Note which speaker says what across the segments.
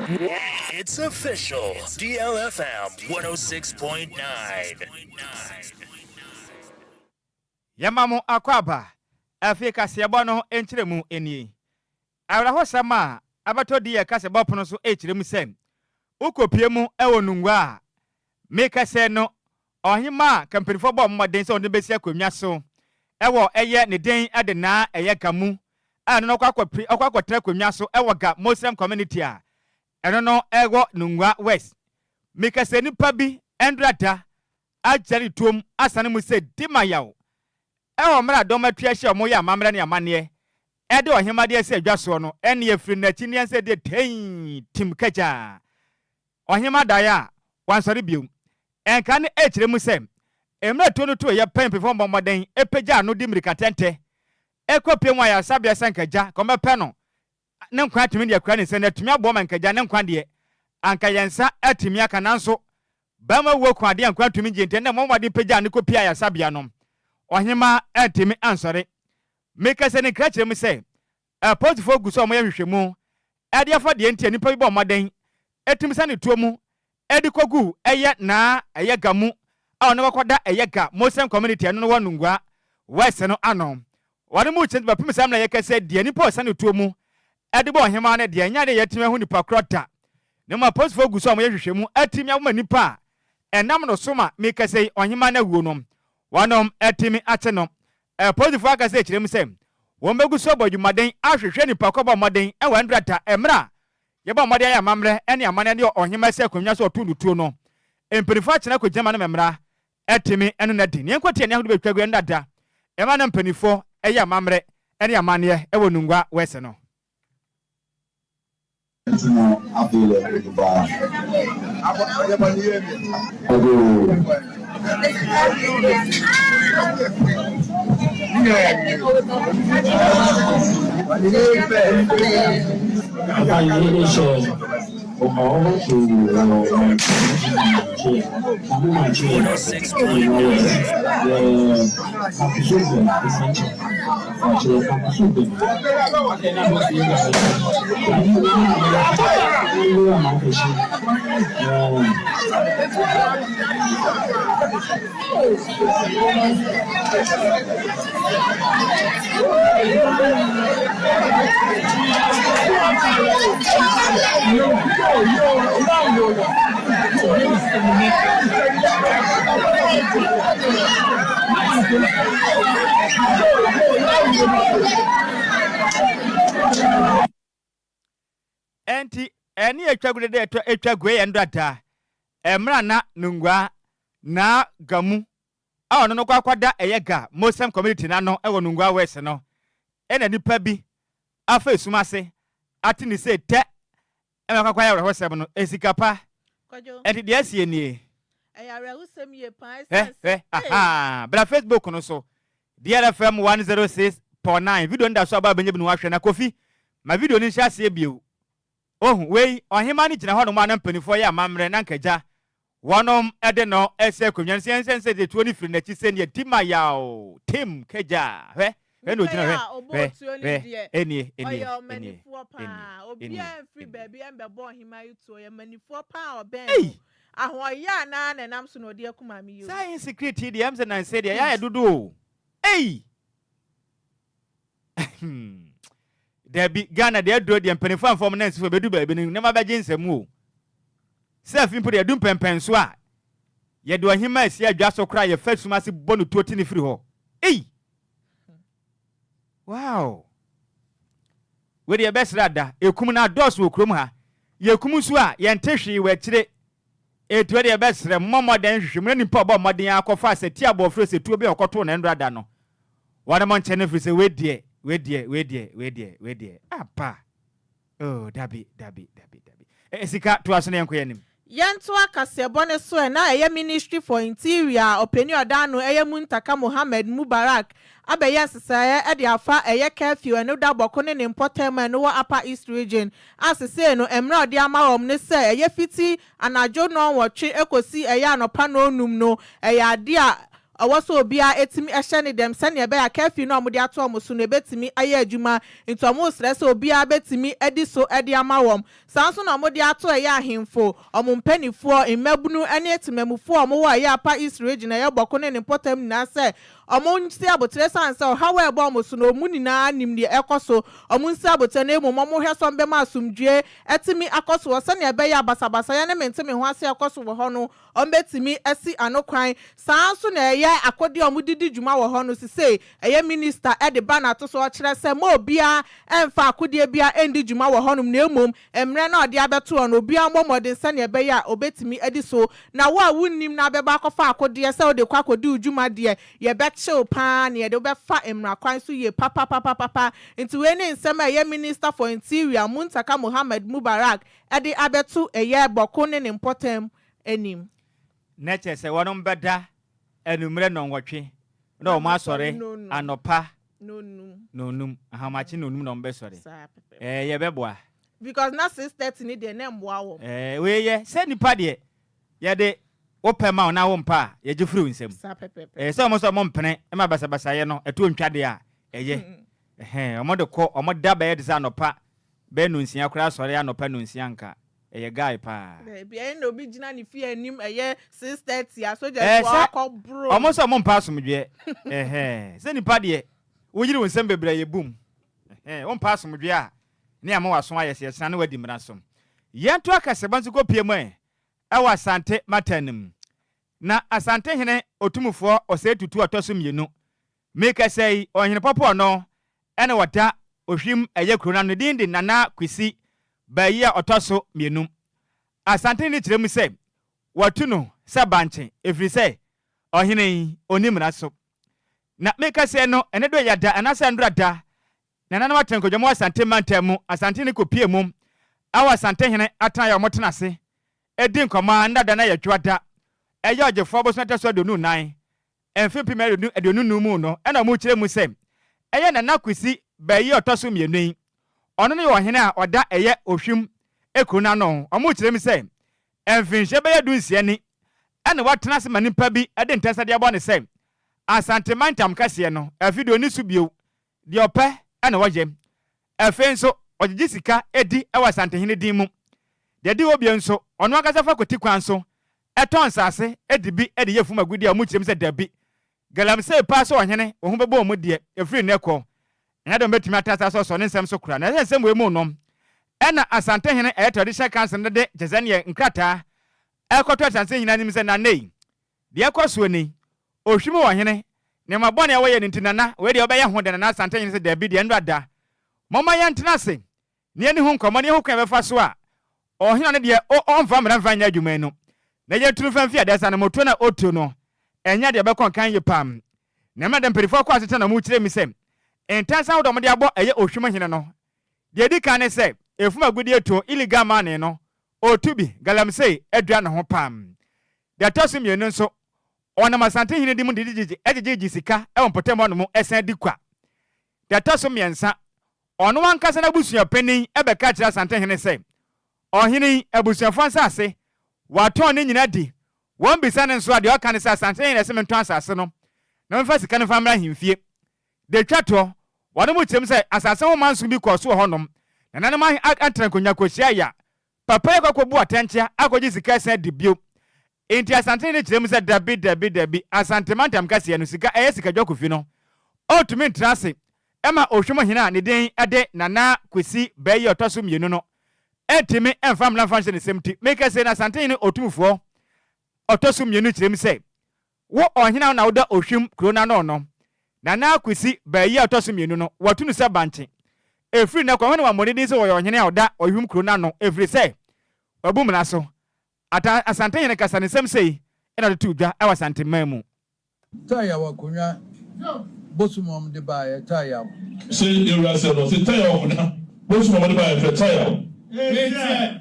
Speaker 1: It's official. DLFM 106.9.
Speaker 2: Yɛma mo akwaaba. Afei kaseɛbɔ no nkyerɛmu nie. Awerɛhosɛm a abɛtɔ di yɛ kaseɛbɔ pono so rekyerɛ mu sɛ, wokɔpue mu wɔ Nungua a, mekɛsɛ no, ɔhemmaa a kampanifoɔ bɔɔ mmɔden sɛ wɔde no bɛsi akonnwa so wɔ ɛyɛ ne den de naa ɛyɛ Ga mu a ɛno no ɔkɔ akɔ akɔtena akonnwa so wɔ Ga Muslim Community a ɛno no ɛwɔ Nungua West. Mekɛsɛ nnipa bi ndra da agyare tuom asane mu sɛ di ma yaw ɛwɔ mmerɛ a dɔm atu ahyia wɔn yɛ amammerɛ ne amanneɛ ɛde ɔhemmaa de asi adwa soɔ no ɛnneɛ firi n'akyi ne ɛnsɛ deɛ tɛnn tim kagyaa ɔhemmaa daeɛ a wansɔre bio. Ɛnka no ɛkyerɛ mu sɛ mmerɛ tuo no tuoeɛ pɛ mpemfoɔ bɔ mmɔden pagyaa no de mmirika tɛntɛ kɔ pie mu ayaresabea sɛ nka gya ka wɔbɛpɛ no ne nkwa atumi de akura ne nsa na atumi aboa ma nka gya ne nkwa deɛ anka yɛn nsa atumi aka nanso barima wuo ko adeɛ a nkwa ntumi ngye nti ɛnna mmɔ mmɔden pagyaa no kɔ pie ayaresabea no ɔhemmaa antumi ansɔre. Mekasa ne nkra kyerɛ mu sɛ apolisifoɔ gu so a wɔyɛ nhwehwɛmu de afa deɛ nti a nnipa bi bɔ mmɔden tumi sane tuo mu de kɔgu ɛyɛ Naa ɛyɛ Ga mu a ɔno kɔkɔda ɛyɛ Ga Muslim community ɛno no wɔ Nungua West no ano. Wɔde mu kyɛn bɛpem saa mmerɛ yɛkasa yi deɛ nnipa a ɔsane tuo mu de bɔ ɔhemaa no deɛ ɛnyɛ adeɛ a yɛatumi ahu nipa korɔ da na mmom apolisifoɔ gu so a wɔyɛ nhwehwɛmu atumi aboma nnipa a ɛnam no so ma mekasa yi ɔhemaa no awuo no wɔnom atumi akye no. Apolisifoɔ akasa akyerɛ mu sɛ wɔn bɛgu so abɔ adwumaden ahwehwɛ nipa kɔ bɔ mmɔden wɔ ɛndrata mmerɛ a yɛbɔ mmɔden ayɛ amammerɛ ne amanneɛ ne ɔhemmaa asi akonnwa so ɔtoo no tuo no. Mpanyinfoɔ akyena akɔgyina ma no mmara atumi ne no adi. Nea nkotia ne ahodoɔ bɛtwa gu ɛndrata ɛma na mpanyinfoɔ yɛ amammerɛ ne amanneɛ wɔ Nungua West no.
Speaker 1: 106.9.
Speaker 2: Enti ɛne etwa gu dede ɛtɔ etwa gue yɛn dada ɛmra na Nungua na Gamu a ɔno no kɔ akɔda ɛyɛ Ga Mosem community no ano ɛwɔ Nungua West no ɛna nipa bi afa esum ase ate ne sei tɛ Ɛma kwakwa yɛ awerɛhosɛm no sika pa.
Speaker 3: Kwadwo.
Speaker 2: Ɛnti deɛ asie nie.
Speaker 3: Ɛyɛ awerɛhosɛm yie paa
Speaker 2: Hwɛ
Speaker 3: ɛsiane sɛ
Speaker 2: hwɛ
Speaker 3: ei.
Speaker 2: ahaa bra Facebook no so DRFM 106.9 video no da so aba a bɛnya bi na wahwɛ na Kofi ma video no nhyɛ aseɛ bio. Ohu wei ɔhemaa no gyina hɔnom a na mpaninfoɔ yɛ amammerɛ na anka gya Wɔnom de no si akonnwa no so yɛn sɛ sɛ tuo no firi n'akyi sɛ neɛ di ma yaw tim kagya hwɛ hwɛ na
Speaker 3: Nipa
Speaker 2: ogyina
Speaker 3: yi
Speaker 2: hwɛ
Speaker 3: a ɔbɔɔ
Speaker 2: hwɛ
Speaker 3: tuo no
Speaker 2: hwɛ
Speaker 3: deɛ,
Speaker 2: enie enie
Speaker 3: ɔyɛ
Speaker 2: enie
Speaker 3: ɔmanifoɔ
Speaker 2: enie
Speaker 3: paa.
Speaker 2: enie
Speaker 3: Obiara mfiri
Speaker 2: enie.
Speaker 3: baabi mmɛbɔ ɔhemaa yi tuo. Ɔyɛ manifoɔ paa a ɔbɛn no.
Speaker 2: Ei!
Speaker 3: Ahoɔyɛ a naa na ɛnam so na ɔde aku maame yi o.
Speaker 2: Saa insecurity yi deɛ ɛm sɛ nansa yi deɛ ɛyɛ ayɛ dodo o ei! Dabi, Ghana deɛ aduro deɛ mpanimfoɔ amfa wɔn nan nsi fam ɛbɛdu baabi no nneɛma bɛgye nsam o. Sɛ afi mpo deɛ ɛdu mpɛmpɛnso a yɛde ɔhemmaa asi adwa so koraa yɛfa sum ase bɔ no tuo te no firi hɔ. Ei! Wow! Wei deɛ yɛbɛsrɛ ada. Ekum no adɔɔso wɔ kurom ha. Yɛkum nso a yɛnte hwee wɔ akyire. Enti wei deɛ yɛbɛsrɛ, mommɔ mmɔden nhwehwɛ mu na nipa a ɔbɔ mmɔden ara kɔfa sɛ ti abɔɔfrɛ sɛ tuo bi a ɔkɔtoo no nnora da no Wɔnom nkyɛ no ɛfiri sɛ wei deɛ, wei deɛ, wei deɛ, wei deɛ, wei deɛ, ampa. Oh, dabi, dabi, dabi, dabi. Eh, sika, toa so na yɛnkɔ yɛn anim.
Speaker 3: Yɛntoa kaseɛbɔ no so ɛ, na ɛyɛ Ministry for Interior a ɔpanin a ɔda ano ɛyɛ Muntaka Mohammed Mubarak abɛyɛ nsesaeɛ de afa ɛyɛ curfew ɛno da bɔko ne ne mpɔtam a ɛno wɔ Upper East Region a sesei no mmerɛ a ɔde ama wɔn ne sɛ ɛyɛ fiti anadwo nnɔnwɔtwe kɔsi ɛyɛ anɔpa nnɔnnum no ɛyɛ adeɛ a. Ɔwɔ sɛ obiara tumi hyɛ ne dɛm sɛnea ɛbɛyɛ a curfew no a wɔde ato wɔn so no ɛbɛtumi ayɛ adwuma. Nti wɔresrɛ sɛ obiara bɛtumi adi so de ama wɔn. Saa nso na wɔde ato ɛyɛ ahemfo, wɔn mpaninfoɔ, mmabunu ne temamufoɔ a wɔwɔ ɛyɛ Upper East Region, ɛyɛ Bɔko ne ne mpɔtam nyinaa sɛ wɔnsi aboterɛ ɛsiane sɛ ɔhaw a ɛbɔ wɔn so no wɔn nyinaa nim deɛ ɛrekɔ so. Wɔnsi aboterɛ na mmom wɔnhwɛ sɛ wɔbɛma asomdwoeɛ atumi akɔ so hɔ sɛnea ɛbɛyɛ a basabasayɛ ne mente-me-ho-ase a ɛrekɔ so wɔ hɔ no Wɔbɛtumi asi ano kwan. Saa ara nso na ɛyɛ akodeɛ a wɔde di dwuma wɔ hɔ no, sesei ɛyɛ minista de ba no ato so, ɔkyerɛ sɛ mma obiara mmfa akodeɛ biara nndi dwuma wɔ hɔnom na mmom mmerɛ no a ɔde abɛto hɔ no obiara mmɔ mmɔden sɛdeɛ ɛbɛyɛ a ɔbɛtumi adi so. Na wo a wonnim na abɛba akɔfa akodeɛ sɛ wode rekɔ akɔdi wo dwuma deɛ, yɛbɛkye wo pa ara na yɛde wo bɛfa mmara kwan so yie papapapapa. Nti wei ne nsɛm a ɛyɛ Minister for Interior, Muntaka Mohammed Mubarak de abɛto ɛyɛ Bawku ne ne mpɔtam anim.
Speaker 2: Na kyerɛ sɛ wɔnom bɛda anwummerɛ nnɔnwɔtwe na wɔn asɔre anɔpa nnɔnnum, ahamakye nnɔnnum na wɔn bɛsɔre. Ɛɛ yɛbɛboa.
Speaker 3: Because na 6:30 ne deɛ na ɛmmoa wɔn.
Speaker 2: Ɛɛ wei yɛ sɛ nipa deɛ yɛde wo pɛ ma wo na wo mpɛ a yɛgye firi wo nsam. Ɛɛ sɛ wɔn sɛ wɔn mpene ma basabasayɛ no ɛtoɔ ntwa deɛ a ɛyɛ. Ɛhɛn wɔn de kɔ wɔn da bɛyɛ te sɛ anɔpa bɛyɛ nnɔnsia koraa sɔre anɔpa nnɔnsia nka ɛyɛ guy paa.
Speaker 3: Daabi ɛyɛ na obi gyina ne fie anim ɛyɛ 6:30 a
Speaker 2: Ɛɛ
Speaker 3: sogyasfoɔ
Speaker 2: sɛ
Speaker 3: akɔ boro
Speaker 2: ɔmo
Speaker 3: no.
Speaker 2: sɛ ɔmo mpɛ asomdwoeɛ ɛhɛɛ sɛ nipa deɛ wo yere wo nsɛm bebree a yɛ bum ɛhɛɛ wo mpɛ asomdwoeɛ a ne ama waso ayɛ sɛ yɛsena ne wadi mmara so. Yɛnto akasɛba nso kɔ pie mu ɛ ɛwɔ Asante matan no mu na Asante hene Otumfoɔ Osei Tutu ɔtɔ so mmienu Merekasa yi, Ɔhene Pɔpɔɔ no na ɔda Ohwim ɛyɛ kuro no ano. Ne din de Nana Kwesi Baayi a ɔtɔ so mmienu. Asantehene no kyerɛ mu sɛ wɔatu no sɛ bankye ɛfiri sɛ ɔhene yi ɔnni mmara so. Na merekasa yi no, ɛnnɛ do ɛyɛ da anaasɛ nnora da, Nananom atena nkonnwa mu wɔ Asante mantam mu. Asantehene kɔpue mu wɔ Asantehene atenaeɛ a wɔtena ase di nkɔmmɔ a nnora da no ayɛ dwoada, ɛyɛ Ɔgyefoɔ bosome a ɛtɔ so 24. Mfe 2025 mu no na wɔkyerɛ mu sɛ ɛyɛ Nana Kwesi Bayi a ɔtɔ so mmienu yi. Ɔno ne ɔhene a ɔda ɛyɛ Ohwim kuro no ano. Wɔkyerɛ mu sɛ mfinhyia bɛyɛ dunsia ni na watena ase ma nnipa bi de ntɛsɛde abɔ no sɛ Asante mantam kɛseɛ no afei deɛ ɔnni so bio, deɛ ɔpɛ na ɔyɛ. Afei nso ɔgyegye sika di wɔ Asantehene din mu. Deɛ ɛdi hɔ bio nso, ɔno ankasa fa kwati kwan so tɔn nsase de bi de yɛ fam agudeɛ a wɔkyerɛ mu sɛ dabi, galamsey paa sɛ ɔhene, wɔn ho bɛbɔ wɔn deɛ, ɛfiri nnɛ kɔ, ɛnyɛ dɛ wɔbɛtumi atra ase asɔ ne nsɛm so koraa. Na ɛsɛ nsɛm wei mu no, ɛna Asantehene ɛyɛ Traditional Council no de kyerɛ sɛ neɛ nkrataa ɛrekɔto Asante hene anim sɛ Nana ei, deɛ ɛkɔ soɔ ni, Ohwim ɔhene, nneɛma bɔne a wɔyɛ no nti Nana, wei deɛ wobɛyɛ ho dɛn? Nana Asantehene sɛ dabi deɛ nnora da, momma yɛntena ase na yɛnni ho nkɔmmɔ na yɛnhu kwan a yɛbɛfa so a ɔhene a ɔno deɛ ɔmfa mmara mfa nyɛ adwuma yi no, na yɛntu no mfa mfi adasa no mu. Tuo no a ɔtuo no, ɛnyɛ adeɛ a ɛbɛkɔ nkan yie paa. Na mmerɛ a mpanimfoɔ kɔɔ asetena na wɔkyerɛɛ me sɛ ntansa ahodoɔ a wɔde abɔ ɛyɛ Ohwim hene no, deɛ ɛdi kan ne sɛ, efum agudeɛ tuo, illegal mining, no, ɔretu bi, galamsey, adura ne ho paa. Deɛ ɛtɔ so mmienu nso, ɔnam Asante hene di mu de gyegye sika wɔ mpɔtam hɔnom san di kwa. Deɛ ɛtɔ so mmiɛnsa, ɔno ankasa n'abusua panin bɛka kyerɛɛ Asantehene sɛ, Ɔhene yi, abusuafoɔ nsase, watɔn ne nyina di. Wɔn bisa no nso a, deɛ ɔka ne sɛ, Asantehene na ɛse mentɔn asase no na memfa sika no mfa mmra ahemfie. Deɛ ɛtwa toɔ, wɔnom kyerɛ mu sɛ asase ho manso bi kɔɔ so wɔ hɔnom. Nananom atena nkonnwa kɔhyiaeɛ a, Papa yi akɔ akɔbu atɛnkyea akɔgye sika asan adi bio. Enti Asantehene no kyerɛ mu sɛ dabi, dabi, dabi, Asante mantam kɛseɛ no sika ɛyɛ sikadwa kofi no, ɔntumi ntra ase mma Ohwim hene a ne din de Nana Kwesi Bɛyi a ɔtɔ so mmienu no ntumi mfa mmara mfa nhyɛ ne nsam nti, meka sei no Asantehene Otumfoɔ ɔtɔ so mmienu kyerɛ mu sɛ Wo ɔhene a wo na woda Ohwim kuro no ano no, Nana Kwesi Baayi a ɔtɔ so mmienu no, wɔatu no sɛ bankye. Ɛfiri nnɛ kɔ, hwan na wammɔ ne din sɛ ɔyɛ ɔhene a ɔda Ohwim kuro no ano ɛfiri sɛ wabu mmara so? Ata Asantehene kasa ne nsɛm sei na ɔde too dwa wɔ Asanteman mu.
Speaker 4: Tayaw akonwa bosom a wɔde baeɛ tayaw.
Speaker 5: Se yɛwura sɛ no se tayaw akonwa bosom a wɔde baeɛ frɛ tayaw.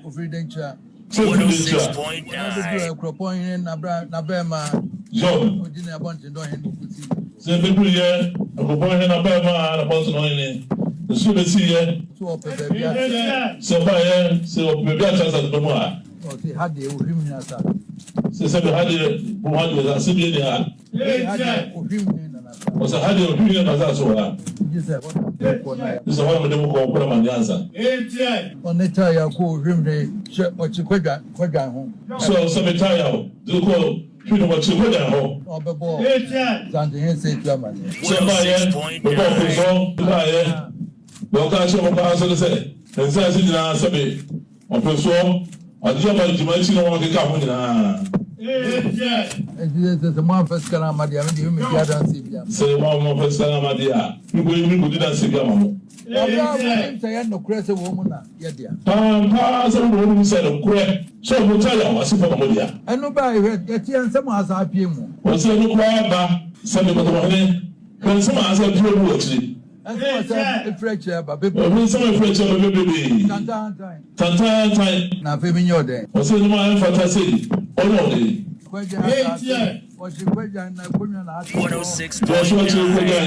Speaker 4: Ofiri Denkyira.
Speaker 5: Sɛ ofiri Denkyira.
Speaker 4: Wɔn abɛduru Akuropɔn hene n'abarimaa.
Speaker 5: Zɔn.
Speaker 4: Odi ne abɔntendɔn hene Okuti.
Speaker 5: Sɛ ebeduru yɛ Akuropɔn hene n'abarimaa n'abɔntendɔn hene nso ebesi yɛ.
Speaker 4: Sɛ ɔpɛ baabi atra.
Speaker 5: Sɛ ɔbaeɛ sɛ ɔpɛ baabi atra asase no mu a.
Speaker 4: Ɔse ha deɛ ohwim hene asase.
Speaker 5: Sɛ sɛbi ha deɛ bom ha deɛ asase bi ni ha.
Speaker 4: Ha deɛ, ohwim ne nana sa.
Speaker 5: Ɔsɛ ha deɛ ohwim ne nana sa so wɔ ha.
Speaker 4: Gye sɛ hɔ na mede mo kɔ na yɛ.
Speaker 5: Gye sɛ hɔ na mede mo kɔ kɔ na manyɛ ansa.
Speaker 4: Ɔne taa yaw kɔ ohwim ne hyɛ ɔkye kwadwan kwadwan ho.
Speaker 5: Sɛ ɔsɛ me taa yaw de kɔ hwim ne ɔkye kwadwan hɔ.
Speaker 4: Na ɔbɛbɔɔ Santehene Setu amaneɛ.
Speaker 5: Sɛ mbaayɛ mebɔɔ Presɔn mbaayɛ na ɔkaa kyerɛɛ mo paa nso ne sɛ nsaase nyinaa sɛbe Ɔpesoɔ, ɔde aba dwuma akyi na wɔn keka ho nyinaa.
Speaker 4: Enti sɛ sɛ moamfa sika no amma deɛ a, me deɛ memmɛdi adanseɛ biara mma mo.
Speaker 5: Sɛ moamfa sika no amma deɛ a, menkɔdi adanseɛ biara mma mo.
Speaker 4: Na berɛ a monim sɛ ɛyɛ nokorɛ sɛ wɔn mu na yɛ dea.
Speaker 5: Ampa ara sɛ mo de monim sɛ nokorɛ sɛ wɔn gya yɛ asefoɔ na mo dea.
Speaker 4: Ɛno ba a, hwɛ, yɛte yɛn nsɛm a asan apue mu.
Speaker 5: Ɔse ɛno koraa ba sɛ mekɔtɔmɔhene, hwɛ nsɛm a asan apue mu wɔ akyire.
Speaker 4: Ɛnsɛ sɛ ɛfiri akyire aba bebree.
Speaker 5: Ɔhwɛ nsɛm a ɛfiri akyire aba bebrebe.
Speaker 4: Tantaantan.
Speaker 5: Tantaantan.
Speaker 4: Na afei menyɛ wo dɛn?
Speaker 5: Ɔsɛ nnwuma a ɛmfata sei, ɔnyɛ wo dɛn?
Speaker 4: Kwagyan asase, ɔhye kwagyan na akonnwa na ate soɔ.
Speaker 5: Deɛ ɔso akyire kwagyan,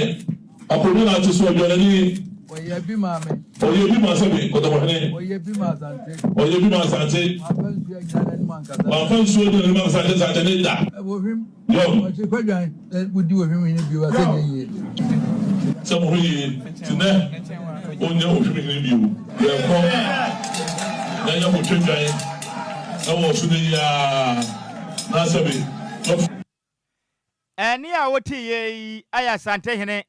Speaker 5: akonnwa na ate soɔ, dwanani.
Speaker 4: Ɔyɛ bi maa me.
Speaker 5: Ɔyɛ bi maa sɛbe, Kɔtɔkɔhene.
Speaker 4: Ɔyɛ bi maa Asante.
Speaker 5: Ɔyɛ bi maa Asante.
Speaker 4: Wamfa nsuo annyina n'anim ankasa.
Speaker 5: Wamfa nsuo annyina n'anim ankasa ankyɛ Asante ne da.
Speaker 4: Ɛwɔ hwim.
Speaker 5: Yɔn.
Speaker 4: Ɔkye kwadwan sɛ wodi ohwim hene bio a sɛ nyɛ yie.
Speaker 5: Sɛ mo ho yie nti nɛ ɔnyɛ ohwim hene bio. Yɛkɔ na yɛkɔtwa dwan wɔ ɔso nɛ yi ara na sɛbe waf.
Speaker 2: Ɛnne a woteeɛ yi yɛ Asantehene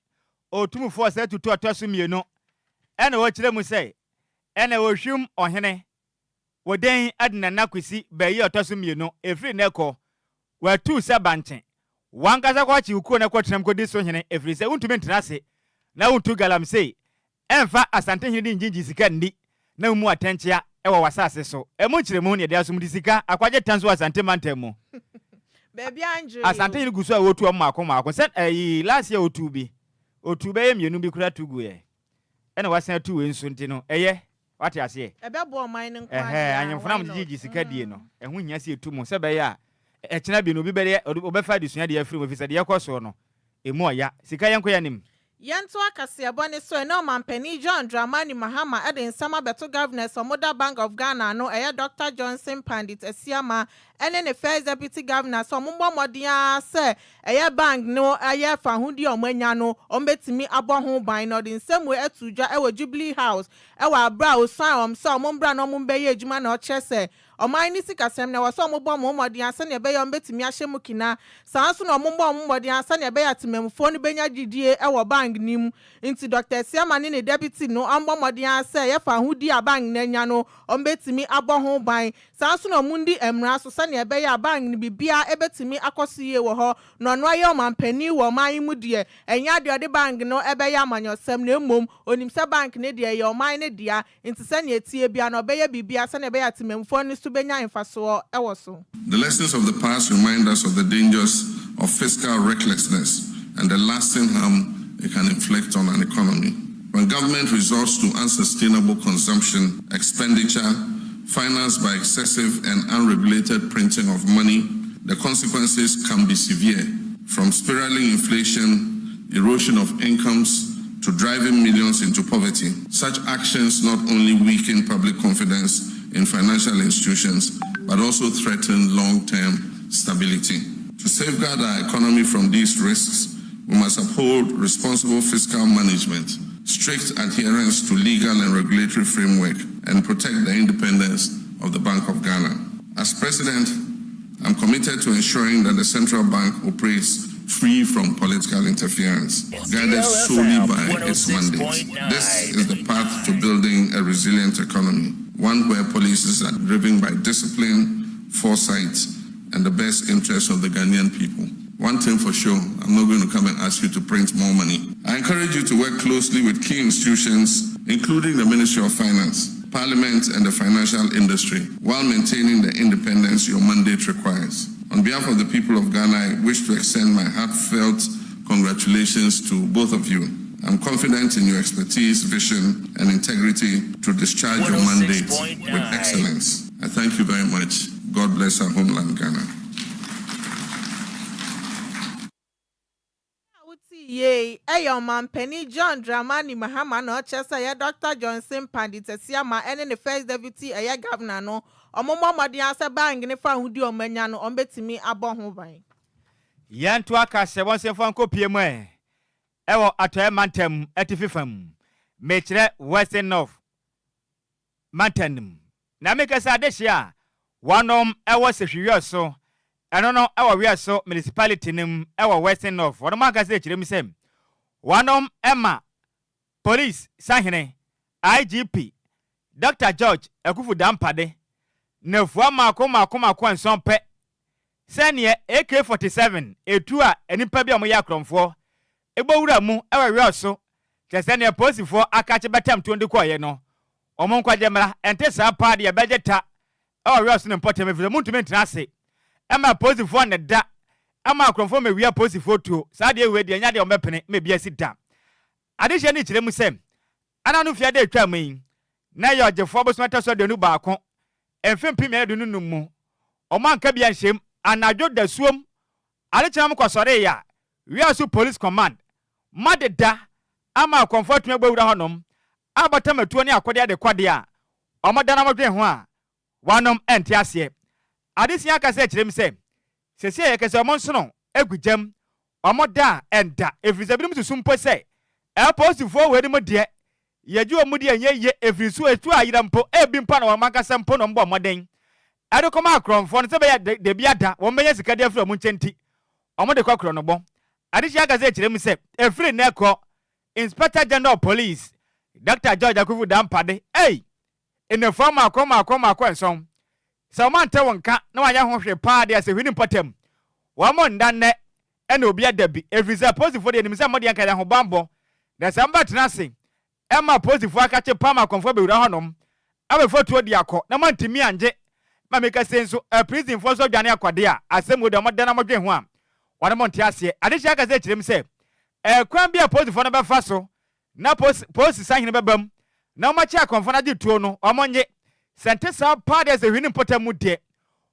Speaker 2: Otumfoɔ Osei Tutu ɔtɔ so mmienu na ɔrekyerɛ mu sɛ ɛnna Ohwim Ɔhene Woden de Nana Kwesi Bayi a ɔtɔ so mmienu ɛfiri nnɛ kɔ Watu sɛ bankye. W'ankasa kɔkye wo kuro na kɔtena mu kɔdi so hene ɛfiri sɛ wontumi ntena ase na wontu galamsey ɛmfa Asantehene de ngyingyin sika nni na wommu atɛnkyea wɔ w'asase so. Ɛmu nkyerɛmu ne yɛde asom de sika akwagye tan so wɔ Asante mantam mu.
Speaker 3: Baabi andwere o.
Speaker 2: Asantehene gu so a wɔtu wɔn mmaako mmaako sɛ ɛyi last year ɔtuu bi, ɔtuu bɛyɛ mmienu bi koraa tu guiɛ ɛna wasan atu wei nso nti no ɛyɛ. Wate aseɛ?
Speaker 3: Ɛbɛboa ɔman no nko ara
Speaker 2: Ɛhɛɛ,
Speaker 3: deɛ a,
Speaker 2: ahemfo no a
Speaker 3: why not?
Speaker 2: wɔgyegye sika die no, ɛho hia sɛ yɛtu mo, sɛ ɛbɛyɛ a ɛkyena bi no, obi bɛyɛ, ɔbɛfa adesua deɛ afiri mu, ɛfiri sɛ deɛ ɛkɔ soɔ no, ɛmu ɔya. Sika, yɛnkɔ yɛn anim.
Speaker 3: Yɛntoa kaseɛbɔ no so, ɛnnɛ Ɔmanpanin John Dramani Mahama de nsɛm abɛto Governors a wɔda Bank of Ghana ano, ɛyɛ Dɔkta Johnson Pandit Asiamah ne ne First Deputy Governor sɛ wɔmmɔ mmɔden ara sɛ ɛyɛ bank no ayɛ fahodie a wɔanya no, wɔbɛtumi abɔ ho ban na ɔde nsɛm wei ato dwa wɔ Jubilee House wɔ aberɛ a ɔsuae wɔn sɛ wɔmmra na wɔmmɛyɛ adwuma na ɔkyerɛ sɛ ɔman no sikasɛm no ɛwɔ sɛ wɔbɔ wɔn mmɔden ara sɛdeɛ ɛbɛyɛ a wɔbɛtumi ahyɛ mu kina. Saa ara nso na wɔmmɔ wɔn mmɔden ara sɛdeɛ ɛbɛyɛ a temamufoɔ no bɛnya gyidie wɔ bank no mu. Nti Dɔkta Asiamah ne ne deputy no wɔmmɔ mmɔden ara sɛ ɛyɛ fahodie a bank no anya no wɔbɛtumi abɔ ho ban. Saa ara nso na wɔndi mmara so sɛdeɛ ɛbɛyɛ a bank no biribiara bɛtumi akɔ so yie wɔ hɔ. Na ɔno ayɛ ɔmanpanin wɔ ɔman yi mu deɛ, ɛnyɛ adeɛ a ɔde bank no bɛyɛ amanyɔsɛm na mmom ɔnim sɛ bank no deɛ ɛyɛ ɔman no dea, nti sɛdeɛ ɛteɛ biara no ɔbɛyɛ biribiara sɛdeɛ ɛbɛyɛ a temammufoɔ no nso bɛnya mfasoɔ wɔ so.
Speaker 6: The lessons of the past remind us of the dangers of fiscal recklessness and the lasting harm it can inflict on an economy. When government resorts to unsustainable consumption, expenditure, financed by excessive and unregulated printing of money, the consequences can be severe, from spiraling inflation, erosion of incomes, to driving millions into poverty. Such actions not only weaken public confidence in financial institutions, but also threaten long-term stability. To safeguard our economy from these risks, we must uphold responsible fiscal management, strict adherence to legal and regulatory framework, and protect the independence of the Bank of Ghana. As president, I'm committed to ensuring that the central bank operates free from political interference, guided solely by its mandate. This is the path to building a resilient economy, one where policies are driven by discipline, foresight, and the best interests of the Ghanaian people. One thing for sure, I'm not going to come and ask you to print more money. I encourage you to work closely with key institutions, including the Ministry of Finance, Parliament, and the financial industry, while maintaining the independence your mandate requires. On behalf of the people of Ghana, I wish to extend my heartfelt congratulations to both of you. I'm confident in your expertise, vision, and integrity to discharge your mandate with excellence. I thank you very much. God bless our homeland, Ghana.
Speaker 3: A wote yei yɛ Ɔmanpanin John Dramani Mahama na ɔkyerɛ sɛ ɛyɛ Dɔkta Johnson Pandit Asiamah ne ne First Deputy ɛyɛ Governor no, wɔmmɔ mmɔden ara sɛ bank no fahodie a wɔanya no wɔbɛtumi abɔ ho ban.
Speaker 2: Yɛntoa kaseɛbɔ nsɛmfua nkɔpie mu ɛ ɛwɔ Atɔeɛ Mantam Atifi fam, mekyerɛ Western North Mantam no mu. Na meka sɛ adehyeɛ a wɔnom wɔ Sehwi Wiɔso, ɛno no wɔ Wiɔso Municipality no mu wɔ Western North, wɔnom ankasa kyerɛ mu sɛ wɔnom ma Police Sahene, IGP, Dɔkta George Akuffo Dampade, nnafua mmaako mmaako mmaako nson pɛ sɛ neɛ AK-47 etuo a nnipa bi a wɔyɛ akorɔmfoɔ bɔ wura mu wɔ Wales so kyerɛ sɛ neɛ polisifoɔ akakye bɛtam tuo de kɔeɛ no, wɔn nkwagye mmra. Ɛnte saa paa deɛ ɛbɛgye ta wɔ Wales ne mpɔtam ɛfiri sɛ montumi ntena ase mma apolisifoɔ nneda mma akorɔmfoɔ mmɛwia apolisifoɔ tuo. Saa adeɛ wei deɛ ɛnyɛ adeɛ a wɔbɛpene ma ebi asi da. Adehyeɛ no kyerɛ mu sɛ, Ana no mfeɛ da atwam yi, na ɛyɛ ɔgyefoɔ bosome ɛtɔ so 21, mfe 2025 mu, wɔn anka bi anhyɛm, anadwo dasuom, adekyee na wɔkɔsɔreeɛ a, Wiaso Police Command ma deda ama akɔmfoɔ atumi abɔ awura hɔnom abɛtam atuo ne akodeɛ adekɔdeɛ a wɔda na wɔdwen ho a wɔanom nte aseɛ. Adesua akasa kyerɛ mu sɛ, Seesei yɛka sɛ wɔn nsono gu gyam, wɔn da a ɛnda, ɛfiri sɛ ebinom susu mpo sɛ apolisifoɔ weinom deɛ, yɛgye wɔn di a ɛnyɛ yie, ɛfiri so ɛtu ayera mpo, ebi mpo a na wɔn ankasa mpo na wɔbɔ mmɔden de kɔma akorɔmfoɔ no sɛ ɛbɛyɛ a da bi ada wɔbɛnya sika de afiri wɔn nkyɛn nti, wɔde kɔ korɔnobɔ. Adesua ankasa kyerɛ mu sɛ, ɛfiri nnɛ rekɔ, Inspector General of Police, Doctor George Akuffo Dampade, ei! Nnafua mmaako mmaako mmaako nson. Sɛ wɔante wo nka na wɔanyɛ ho hwee paa de a, sɛ hwini mpɔtam. Wɔn nna nnɛ na obi ada bi, ɛfiri sɛ apolisifoɔ deɛ nim sɛ mo deɛ nka yɛ ahobammɔ. Na sɛ mobɛtena ase ma apolisifoɔ akakye paa ma akɔmfoɔ abɛwura hɔnom abɛfa tuo de akɔ na moantumi angye ma meka sei nso, aprisinfoɔ nso adwane akɔ de a, asɛm wei deɛ wɔda na modwen ho a, wɔne mo nte aseɛ. Adehyeɛ ankasa kyerɛ mu sɛ, ɛkwan bi a apolisifoɔ no bɛfa so Na pos polisi sahene bɛba mu na wɔn akye akɔmfo no agye tuo no, wɔn nye. Sɛ nte saa paa deɛ sɛ hwini mpɔtam mu deɛ,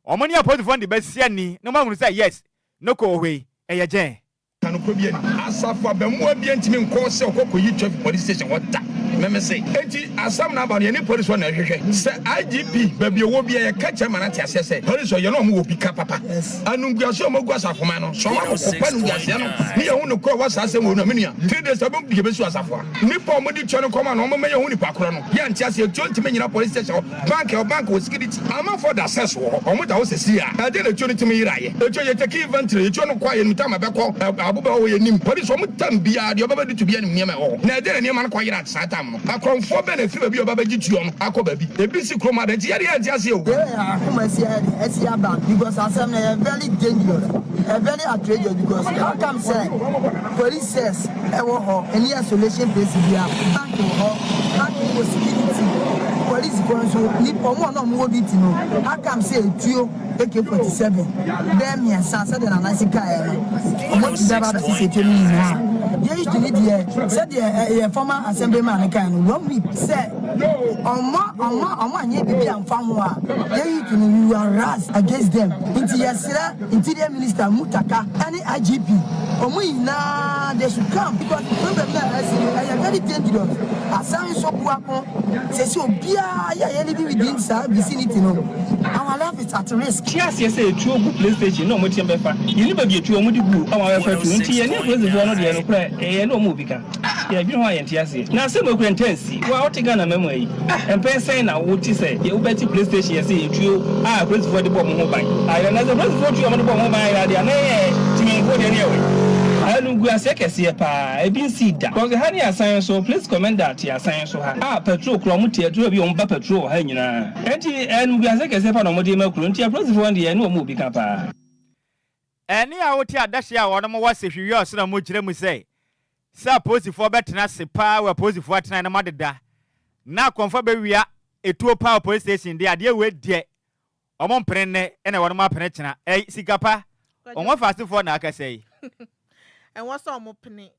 Speaker 2: wɔn ne apolisifoɔ no de bɛsi ani na wɔn ahunu sɛ yes, Noko wɔ hɔ yi, ɛyɛ gyɛn.
Speaker 7: Ka nokorɛ bi ani. Asafo abamuwa bia ntumi nkɔ sɛ ɔkɔ kɔyi traffic police station hɔ da. Meme se. Enti asɛm no aba no yɛne police hɔ na ɛhwehwɛ. Sɛ IGP baabi ɔwɔ bia yɛka kyerɛ ma no ate aseɛ sɛ police hɔ yɛne ɔmo wɔ bi ka papa. Anunguaseɛ a ɔmo agu asafo man no sɛ ɔmo akɔkɔ pa anunguaseɛ no ne yɛhu nokorɛ wɔ saa asɛm wei no a me nua 3 days abom de yɛbɛsi asafo a nnipa a ɔmo de tua no kɔma no ɔmo mma yɛhu nipa korɔ no yɛnte aseɛ tuo ntumi nyina police station hɔ bank ɛwɔ bank wɔ security amanfoɔ da cells wɔ hɔ ɔmo da hɔ sɛsi a ɛdeɛn na tuo no tumi yeraeɛ etuo yɛ take inventory etuo no kɔ a yɛnim time a ɛbɛkɔ aboba hɔ yɛnim police ɔmo tam biara deɛ ɔbɛba de tu biara nim nneɛma ɛwɔ hɔ na ɛdeɛn na nneɛma no kɔ yera saa time no. Akorɔmfoɔ bɛn na ɛfiri baabi a wɔba bɛgye tuo no akɔ baabi? Ebi si kurom ha dɛn nti yɛdeɛ yɛnte aseɛ o.
Speaker 8: Yɛ akoma asi ayɛ den asi aba because asɛm no ɛyɛ very dangerous ɛyɛ very outrageous because how come sɛ police cells ɛwɔ hɔ ɛni isolation place bia bank wɔ hɔ bank wɔ security police foɔ nso nipa ɔmo a na ɔmo wɔ duty no how come sɛ etuo AK 47 bɛyɛ mmiɛnsa sɛdeɛ Nana si kaeɛ no, wɔatumi aba abɛsesa etuo no nyinaa. Yɛn youth no deɛ, sɛdeɛ yɛn former assemblyman no kaeɛ no, one week sɛ ɔmma ɔmma ɔmo anyɛ biribi amfa ho a, yɛn youth no we will rise against them. Nti yɛsrɛ Interior Minister Mutaka ɛne IGP, ɔmo nyinaa they should come because problem no a asi no ɛyɛ very dangerous. Asan nso boako, sɛsi obiara yɛ a yɛ living within saa vicinity no, Our life is at risk.
Speaker 9: Te aseɛ sɛ etuo gu police station na ɔmo team bɛfa, yɛnni baabi etuo ɔmo de gu a ɔmo abɛfa tuo nti yɛne apolisifoɔ no deɛ nokorɛ yɛne ɔmo wɔ bi ka. Yɛdwene ho a yɛnte aseɛ. Na asɛm wei koraa ntaa nsi. Wo a wote Ghana mmamu ha yi, mpɛn sɛn na wote sɛ wobɛte police station yɛse etuo a apolisifoɔ de bɔ ɔmo ho ban ayera? Na sɛ apolisifoɔ tuo a ɔmo de bɔ ɔmo ho ban ayera deɛ a na yɛn temanmufoɔ deɛ ne yɛ wɛn? Animguaseɛ kɛseɛ paa, ebi nsii da. Cause ha ne asan so, police commander te asan so ha a patrol koraa ɔmo te aduru baabi a ɔmo ba patrol wɔ ha nyinaa. Enti animguase kɛse pa na wɔde rema kuro nti apolisifoɔ no deɛ ɛne wɔn wɔ bi ka paa.
Speaker 2: Ɛnne a wote adahye a wɔnom wɔ sehwe wiɛ ɔsoro mu kyerɛ mu sɛ, sɛ apolisifoɔ bɛtena ase paa wɔ apolisifoɔ atenae no mu adeda na akɔmfoɔ abɛwia etuo paa wɔ police station deɛ adeɛ wei deɛ wɔn mpene nnɛ ɛna wɔnom apene kyena. Ɛy sika pa, wɔn afasefoɔ na akasa yi.
Speaker 3: Ɛwɔ sɛ wɔn pene.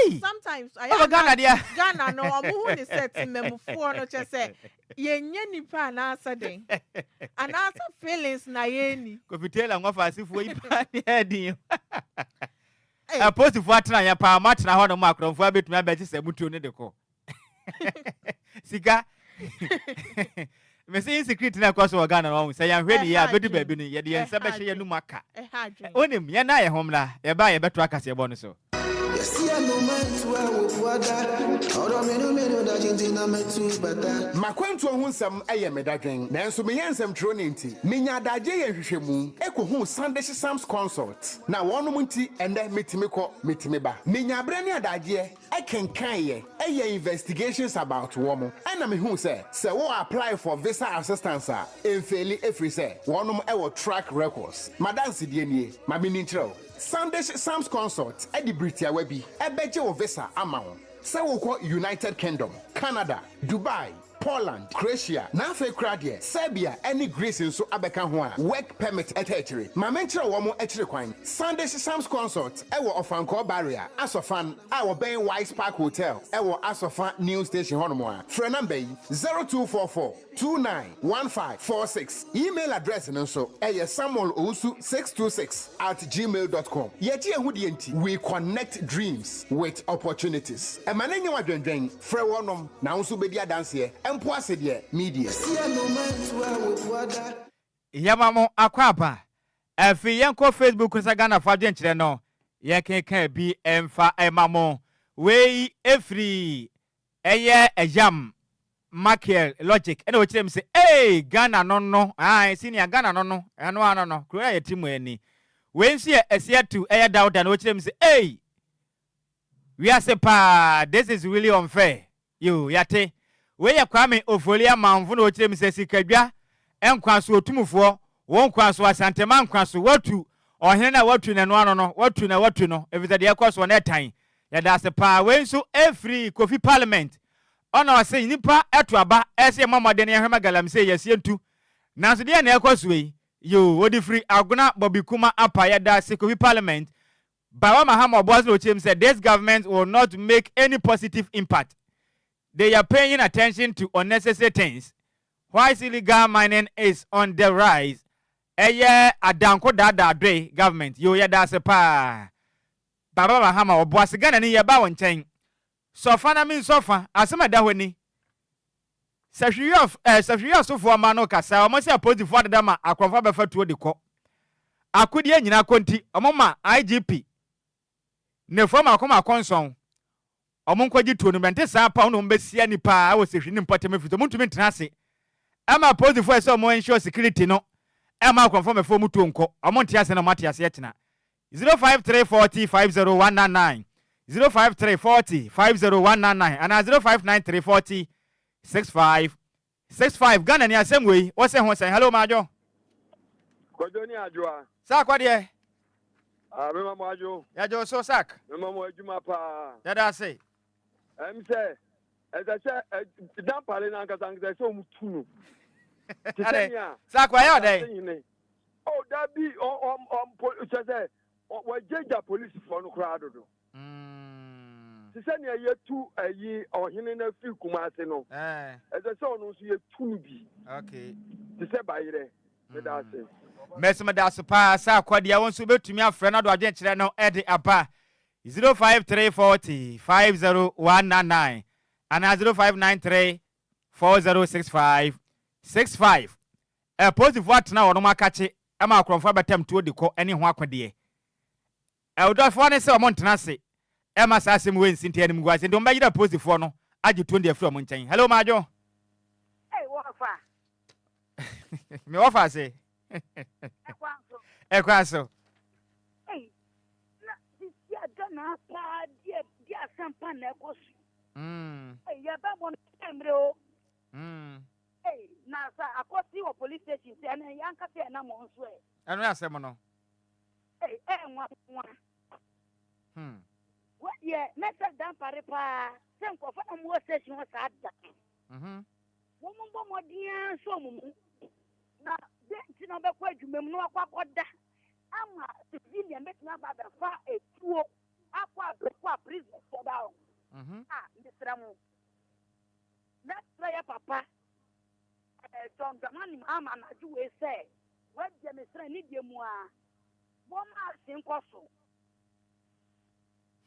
Speaker 2: Ei!
Speaker 3: Sometimes ayɛ
Speaker 2: Ɔbɛ Ghana deɛ.
Speaker 3: Ghana no wɔn hu ne sɛ temamufoɔ no kyɛ sɛ yɛnyɛ nipa anaasɛ den anaasɛ feelings na yɛnni.
Speaker 2: Kofi Taylor ngɔfa asefoɔ yi paa ne ɛdin. Apolisifoɔ atena yɛ paa mo atena hɔ nom akorɔmfoɔ abɛtumi abɛgye sɛ mutuo ne de kɔ. Sika. Mese insecurity na ɛkɔ so wɔ Ghana no wahu sɛ yɛanhwɛ ne yie a
Speaker 3: Ɛha
Speaker 2: bɛdu
Speaker 3: adwen.
Speaker 2: baabi no yɛde yɛn nsa
Speaker 3: Ɛha
Speaker 2: bɛhyɛ yɛn
Speaker 3: adwen.
Speaker 2: anum aka.
Speaker 3: Ɛha adwen.
Speaker 2: Wonim, yɛn a yɛn ho mmra, yɛba a yɛbɛtoa kaseɛbɔ no so.
Speaker 7: M'akwantuo ho nsɛm yɛ me dadwen, nanso meyɛ nsɛmtwerɛni nti, menya adagyeɛ yɛ nhwehwɛmu kɔhuu Sandish Sams Consult, na wɔnom nti ɛnnɛ metumi kɔ, metumi ba. Menya berɛ ne adagyeɛ kenkaeɛ, yɛɛ investigations about wɔn, ɛna mehuu sɛ, sɛ wo apply for visa assistance a, ɛmfeeli ɛfiri sɛ wɔnom wɔ track records. M'adansedie nie, ma menni nkyerɛ wo. Sandish Sams Consult de bere tiawa bi bɛgye wo visa ama wo sɛ wokɔ United Kingdom, Canada, Dubai, Poland, Croatia, na afei koraa deɛ Serbia ne Greece nso abɛka ho a work permit taa akyire. Ma menkyerɛ wɔn akyiri kwan. Sandish Sams Consult wɔ Ɔfankɔɔ Barrier, Asɔfan, a wɔbɛn Wise Park Hotel wɔ Asɔfa New Station hɔnom a. Frɛ namba yi, 0244 291546. Email address no nso ɛyɛ samuelowusu626@gmail.com. Yɛgye yɛn ho die nti, we connect dreams with opportunities. Ɛma no nyɛ wo adwendwen, frɛ wɔnom na wo nso wobɛdi adanseɛ, mpo ase deɛ media.
Speaker 2: Yɛma mo akwaaba. Afei yɛnkɔ Facebook no sɛ Ghanafoɔ adwenkyerɛ no yɛnkenkan bi mfa mma mo. Wei ɛfiri ɛyɛ Ɛyam Makiel Logic ɛna ɔkyerɛ mu sɛ ee Ghana no no ae senior Ghana no no ɛno ano no kuro a yɛte mu ani. Wei nso yɛ Asiatu ɛyɛ Dawda na ɔkyerɛ mu sɛ ei wiase paa this is really unfair yoo yɛate. Wei yɛ Kwame Ofoli Amanfo na ɔkyerɛ mu sɛ sikadwa nkwa so otumfoɔ wo nkwa so Asantema nkwa so watu ɔhene no a watu no ɛno ano no watu na watu no efisɛ deɛ ɛkɔ soɔ no ɛtan. Yɛda ase paa. Wei nso ɛfiri Kofi Parliament ɔna ɔse nnipa ɛto aba ɛsɛ yɛmmɔ mmɔden na yɛnhwɛ ma galamsey yɛseɛ ntu nanso deɛ na ɛkɔ soɔ yi yoo ɔde firi Agona Bobby Kuma Apa yɛda ase Kofi Parliament Bawa Mahama Ɔboase na ɔkyerɛ mu sɛ this government will not make any positive impact they are paying attention to unnecessary things whilst illegal mining is on the rise ɛyɛ adanko daadaa doe government yoo yɛda ase paa Baba Mahama Ɔboase Ghana ni yɛba wo nkyɛn sɔfa na mensɔ fa asɛm a ɛda hɔ ni Sahwiyɔf eh, sahwiyɔsofoɔ mma no kasa wɔn sɛ apolisifoɔ adeda ma akorɔmfoɔ abɛfa tuo de kɔ akodie nyinaa kɔ nti wɔn ma IGP nnafua mako mako nson wɔn nkɔgye tuo no bɛnte saa pa wɔn na wɔn bɛsia nipa wɔ sahwi ne mpɔtam ɛfiri sɛ wɔn ntumi ntena ase ɛma apolisifoɔ ɛsɛ wɔn ensure security no ɛma akorɔmfoɔ mɛfa wɔn tuo nkɔ wɔn nte ase na wɔn ate aseɛ tena 053 40 50 199 053 40 50 199 anaa 0593 40 65 65 Ghana ni asɛm wei wose ho sɛn hello Madwo.
Speaker 10: Kwadwo ne Adwoa.
Speaker 2: Sak wadeɛ.
Speaker 10: Ah, mema mo adwo.
Speaker 2: Yɛgye wo so Sak.
Speaker 10: Mema mo adwuma paa.
Speaker 2: Yɛda ase.
Speaker 10: Ɛm sɛ ɛsɛ sɛ dampare no ankasa ankasa ɛsɛ wɔn tu no.
Speaker 2: Te sɛ nea. Sak wayɛ ɔdɛn.
Speaker 10: Oh, dabi ɔ ɔ ɔ kyɛ sɛ wɔagyagya polisifoɔ no koraa dodo. Te sɛ nea yɛtu ayi ɔhene no afiri Kumase no, ɛsɛ sɛ ɔno nso yɛtu no bi. Te sɛ bayerɛ. Meda ase.
Speaker 2: Mɛso meda ase paa sɛ akwadeɛ wo nso wobɛtumi afrɛ no ado adwenkyerɛ no de aba 05340 50199 anaa 0593 4065 65. Apolisifoɔ atena wɔnom akakye ma akorɔmfoɔ abɛtam tuo de kɔ ne ho akodeɛ. Ɛwodɔfoɔ ne sɛ wɔn ntena ase mma saa asɛm wei nsi nti animguase nti wɔn bɛyere apolisifoɔ no agye tuo no de afiri wɔn nkyɛn. Hello Madwo.
Speaker 11: Hey, wɔfa.
Speaker 2: Me wɔfa ase.
Speaker 11: Ɛkwan so.
Speaker 2: Ɛkwan so.
Speaker 11: Hey, na sisi ada na paa deɛ deɛ asɛmpa na ɛkɔ so. Hey, yɛbɛbɔ no mmerɛ o. Ei, na sɛ akɔsi wɔ police station sɛ ɛnɛ yɛn ankasa yɛn nam wɔn so ɛ.
Speaker 2: Ɛno yɛ asɛm no.
Speaker 11: Ei, ɛyɛ nwanwa. Wei deɛ mɛsɛ dampare paa sɛ nkurɔfoɔ na wɔwɔ station hɔ saa da no. Wɔn bɔ mmɔden ara nso wɔn mu. Na dɛn nti na wɔbɛkɔ adwuma mu na wɔakɔ akɔda ama civilian bɛtumi aba abɛfa etuo akɔ abɛkɔ a prison foɔ da hɔ. Ah, mesrɛ mo. Mɛsrɛ yɛ papa eh, John Dramani Mahama anadwo wei sɛ w'adiɛ mesrɛ ne deɛ mu aa wɔma ase nkɔ so.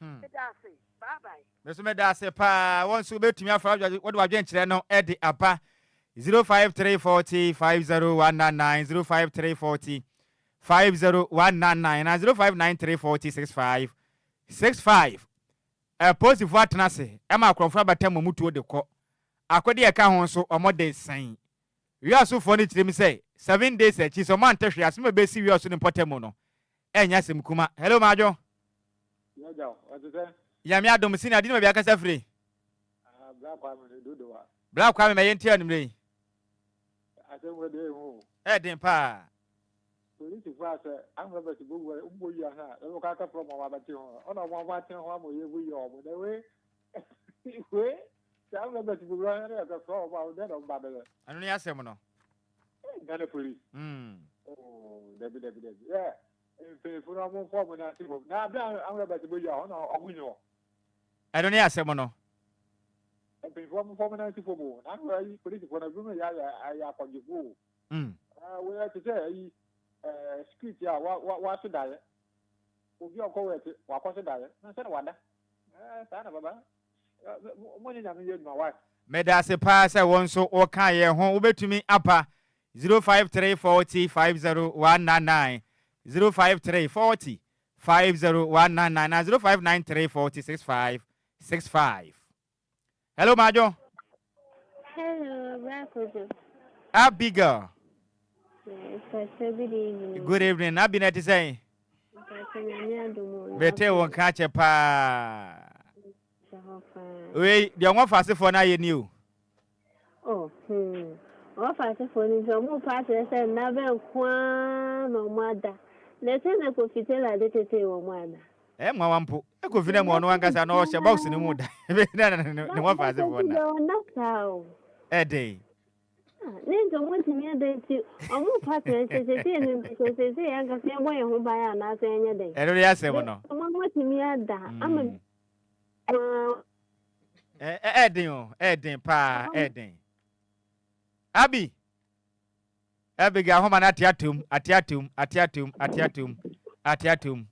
Speaker 11: Meda ase. Bye bye.
Speaker 2: Me nso meda ase paa. Wɔn nso wobɛtumi afa wode w'adwenkyerɛ no de aba. 05340 50199, 05340 50199 na 059340 65 65. Apolisifoɔ atena ase ma akorɔmfoɔ abata wɔn tuo de kɔ. Akode a ɛka ho nso, wɔde sɛn. Wiasofoɔ no kyerɛ mu sɛ, 7 days akyi, sɛ wɔante hwee, asɛm a ɛbɛsi Wiaso ne mpɔtam no, ɛnyɛ asɛm kuma. Hello, Madwo. Nyame adom, senior, adi ne baabi akasa firi. Bra Kwame, ma yɛntie anwummerɛ yi. Ɛden paa.
Speaker 12: Polisifo a sɛ armed robbers bɔ wura mbɔ yi ahwɛ a yɛbɛkɔ akɛfrɛ ɔmo ɔmo abɛte ho ɔna ɔmo ɔmo atene ho ama yɛbɔ yi ɔmo na wei wei sɛ armed robbers bɔ wura na yɛkɛfrɛ ɔmo a dɛn na ɔmo ba bɛyɛ.
Speaker 2: Ɛno ne asɛm no.
Speaker 12: Ghana police. Oh, dabi dabi dabi. Yɛ mpanyinfo no ɔmo nfa ɔmo nante fam na abira armed robbers bɔ yi a ɔna ɔmo nyi hɔ.
Speaker 2: Ɛno ne asɛm no.
Speaker 12: Mpanyinfo ɔmo nfa ɔmo nante fam o na ano ayi polisifoɔ no ebinom yɛ ayɛ ayɛ akɔgyefo o. Wɔyɛ te sɛ ayi ɛɛ security a wa wa waso daeɛ. Obi a ɔkɔ wɔ ɛte wakɔ so daeɛ na sɛ na wada. Ɛɛ saa na baba mo nye Nyame yɛ adwuma why.
Speaker 2: Meda ase paa sɛ wo nso woka yɛn ho. Wobɛtumi apa 053 40 50199, 053 40 50199 na 0593 40 65 65. Hello, Majo.
Speaker 13: Hello, Bra Kojo.
Speaker 2: Abigail.
Speaker 13: Yes, Pastor, good evening.
Speaker 2: Good evening. Abi na ɛte sɛn?
Speaker 13: Pastor, Nyame adom o.
Speaker 2: Mete wo nka kyɛ paa.
Speaker 13: Hyɛ hɔ paa.
Speaker 2: Wei deɛ wɔn fa asefoɔ no ayɛ ni o.
Speaker 13: Oh. Wɔn fa asefoɔ no nti ɔmo pa akyerɛ sɛ nna bɛ nko ara na ɔmo ada. Na ɛsɛ na Kofi Taylor de tete wɔn ana.
Speaker 2: Ɛyɛ nwanwa mpo. Kofi na mu ɔno ankasa na ɔhyɛ box no mu da. Na ne wɔn fa asefoɔ na.
Speaker 13: Ɔnda saa o.
Speaker 2: Ɛdɛn.
Speaker 13: Ne nti ɔmo ntumi ada nti ɔmo pa kyerɛ sɛ sɛsɛ no sɛ sɛsɛ yɛn ankasa yɛbɔ yɛn ho ban anaasɛ ɛnyɛ dɛn.
Speaker 2: Ɛno de asɛm no.
Speaker 13: Ɔmo atumi ada ama.
Speaker 2: Ɛɛden o, ɛɛden paa, ɛɛden. Abi, Abigail ahoma no ate atom, ate atom, ate atom, ate atom, ate atom.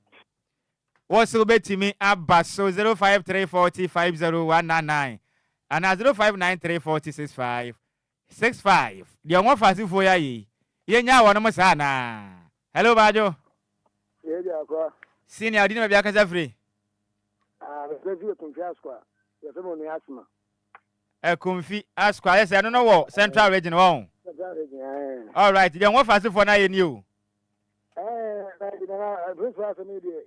Speaker 2: Wọ́n sọ wobɛtumi aba so 053 40 50199 anaa 0593 40 65 65. Deɛ wɔn fa asefoɔ yi ayɛ yi, yɛnyaa wɔn mo saa anaa? Hello, Baajo.
Speaker 14: Yɛ di akora.
Speaker 2: Senior, ɔdi ne baabi akasa firi.
Speaker 14: Ah, mefrɛ fi Ekumfi Asukwa. Yɛfrɛ me Onua Asma.
Speaker 2: Ekumfi Asukwa, ayɛ sɛ ɛno no wɔ Central Region wɔn.
Speaker 14: Central Region, ɛɛ.
Speaker 2: All right, deɛ wɔn fa asefoɔ no ayɛ ni o.
Speaker 14: Ɛɛ, na ɛdi nana ebirisifo asɛm yi deɛ,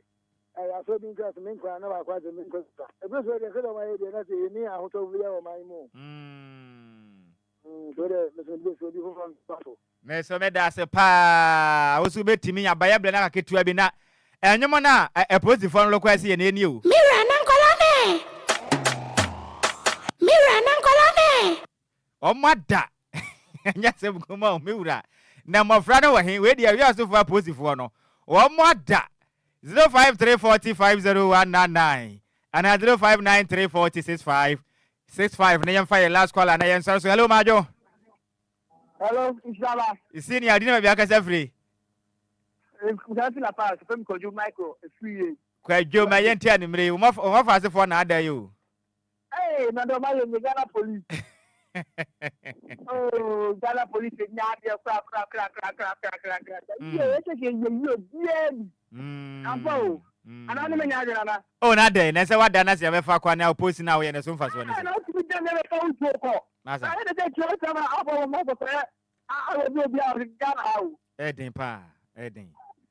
Speaker 14: ɛyɛ asɔ bi nkura so me nkura na baako asɛm mi nkura so. Ebirisifo deɛ sɛdeɛ wɔn ayɛ deɛ na sɛ yɛni ahotɔ bi wɔ ɔman yi mu. So deɛ mesɛ mede bɛsi obi foforɔ nso so.
Speaker 2: Me nso meda ase paa. Wo nso wobɛtumi aba yɛ berɛ no aka ketewa bi na ɛnwom no a apolisifoɔ no request yɛ no ɛnie o.
Speaker 15: Me wura na nkwadaa no ɛ? Me wura na nkwadaa no ɛ?
Speaker 2: Wɔn ada. Ɛnyɛ asɛm kuma o, me wura. Na mmɔfra no wɔ he? Wei deɛ wiasefoɔ apolisifoɔ no, wɔn ada. 053 40 50199 anaa 0593 40 65 65 na yɛmfa yɛ last caller na yɛnsɔre so. Hello, Madwo.
Speaker 16: Hello, Nhyiraba.
Speaker 2: Senior, adi na baabi akasa firi.
Speaker 16: Nhyira la pass, fɛm Kwadwo Michael efiri yie.
Speaker 2: Kwadwo, ma yɛnte anwummere yi. Wɔn afa asefoɔ na ada yi o.
Speaker 16: Ee, na dɔm ayɛ nye Ghana police. Oh, Ghana police nya adeɛ kora kora kora kora kora kora kora kora. Yie, ɛsɛ sɛ yɛ yie obiara bi. Ampa o. Anaa ne menya adwene ana?
Speaker 2: Oh, na dɛn na sɛ wada na sɛ yɛbɛfa kwan na oposi na woyɛ ne so mfasoɔ ne sɛ.
Speaker 16: Na wotumi dɛn na ɛbɛfa wo tuo kɔ.
Speaker 2: Masa.
Speaker 16: Na ɛde sɛ tuo sɛm a abɔ wɔn akɔkɔyɛ awɔ bi obi a Ghana ha o.
Speaker 2: Ɛden paa, ɛden.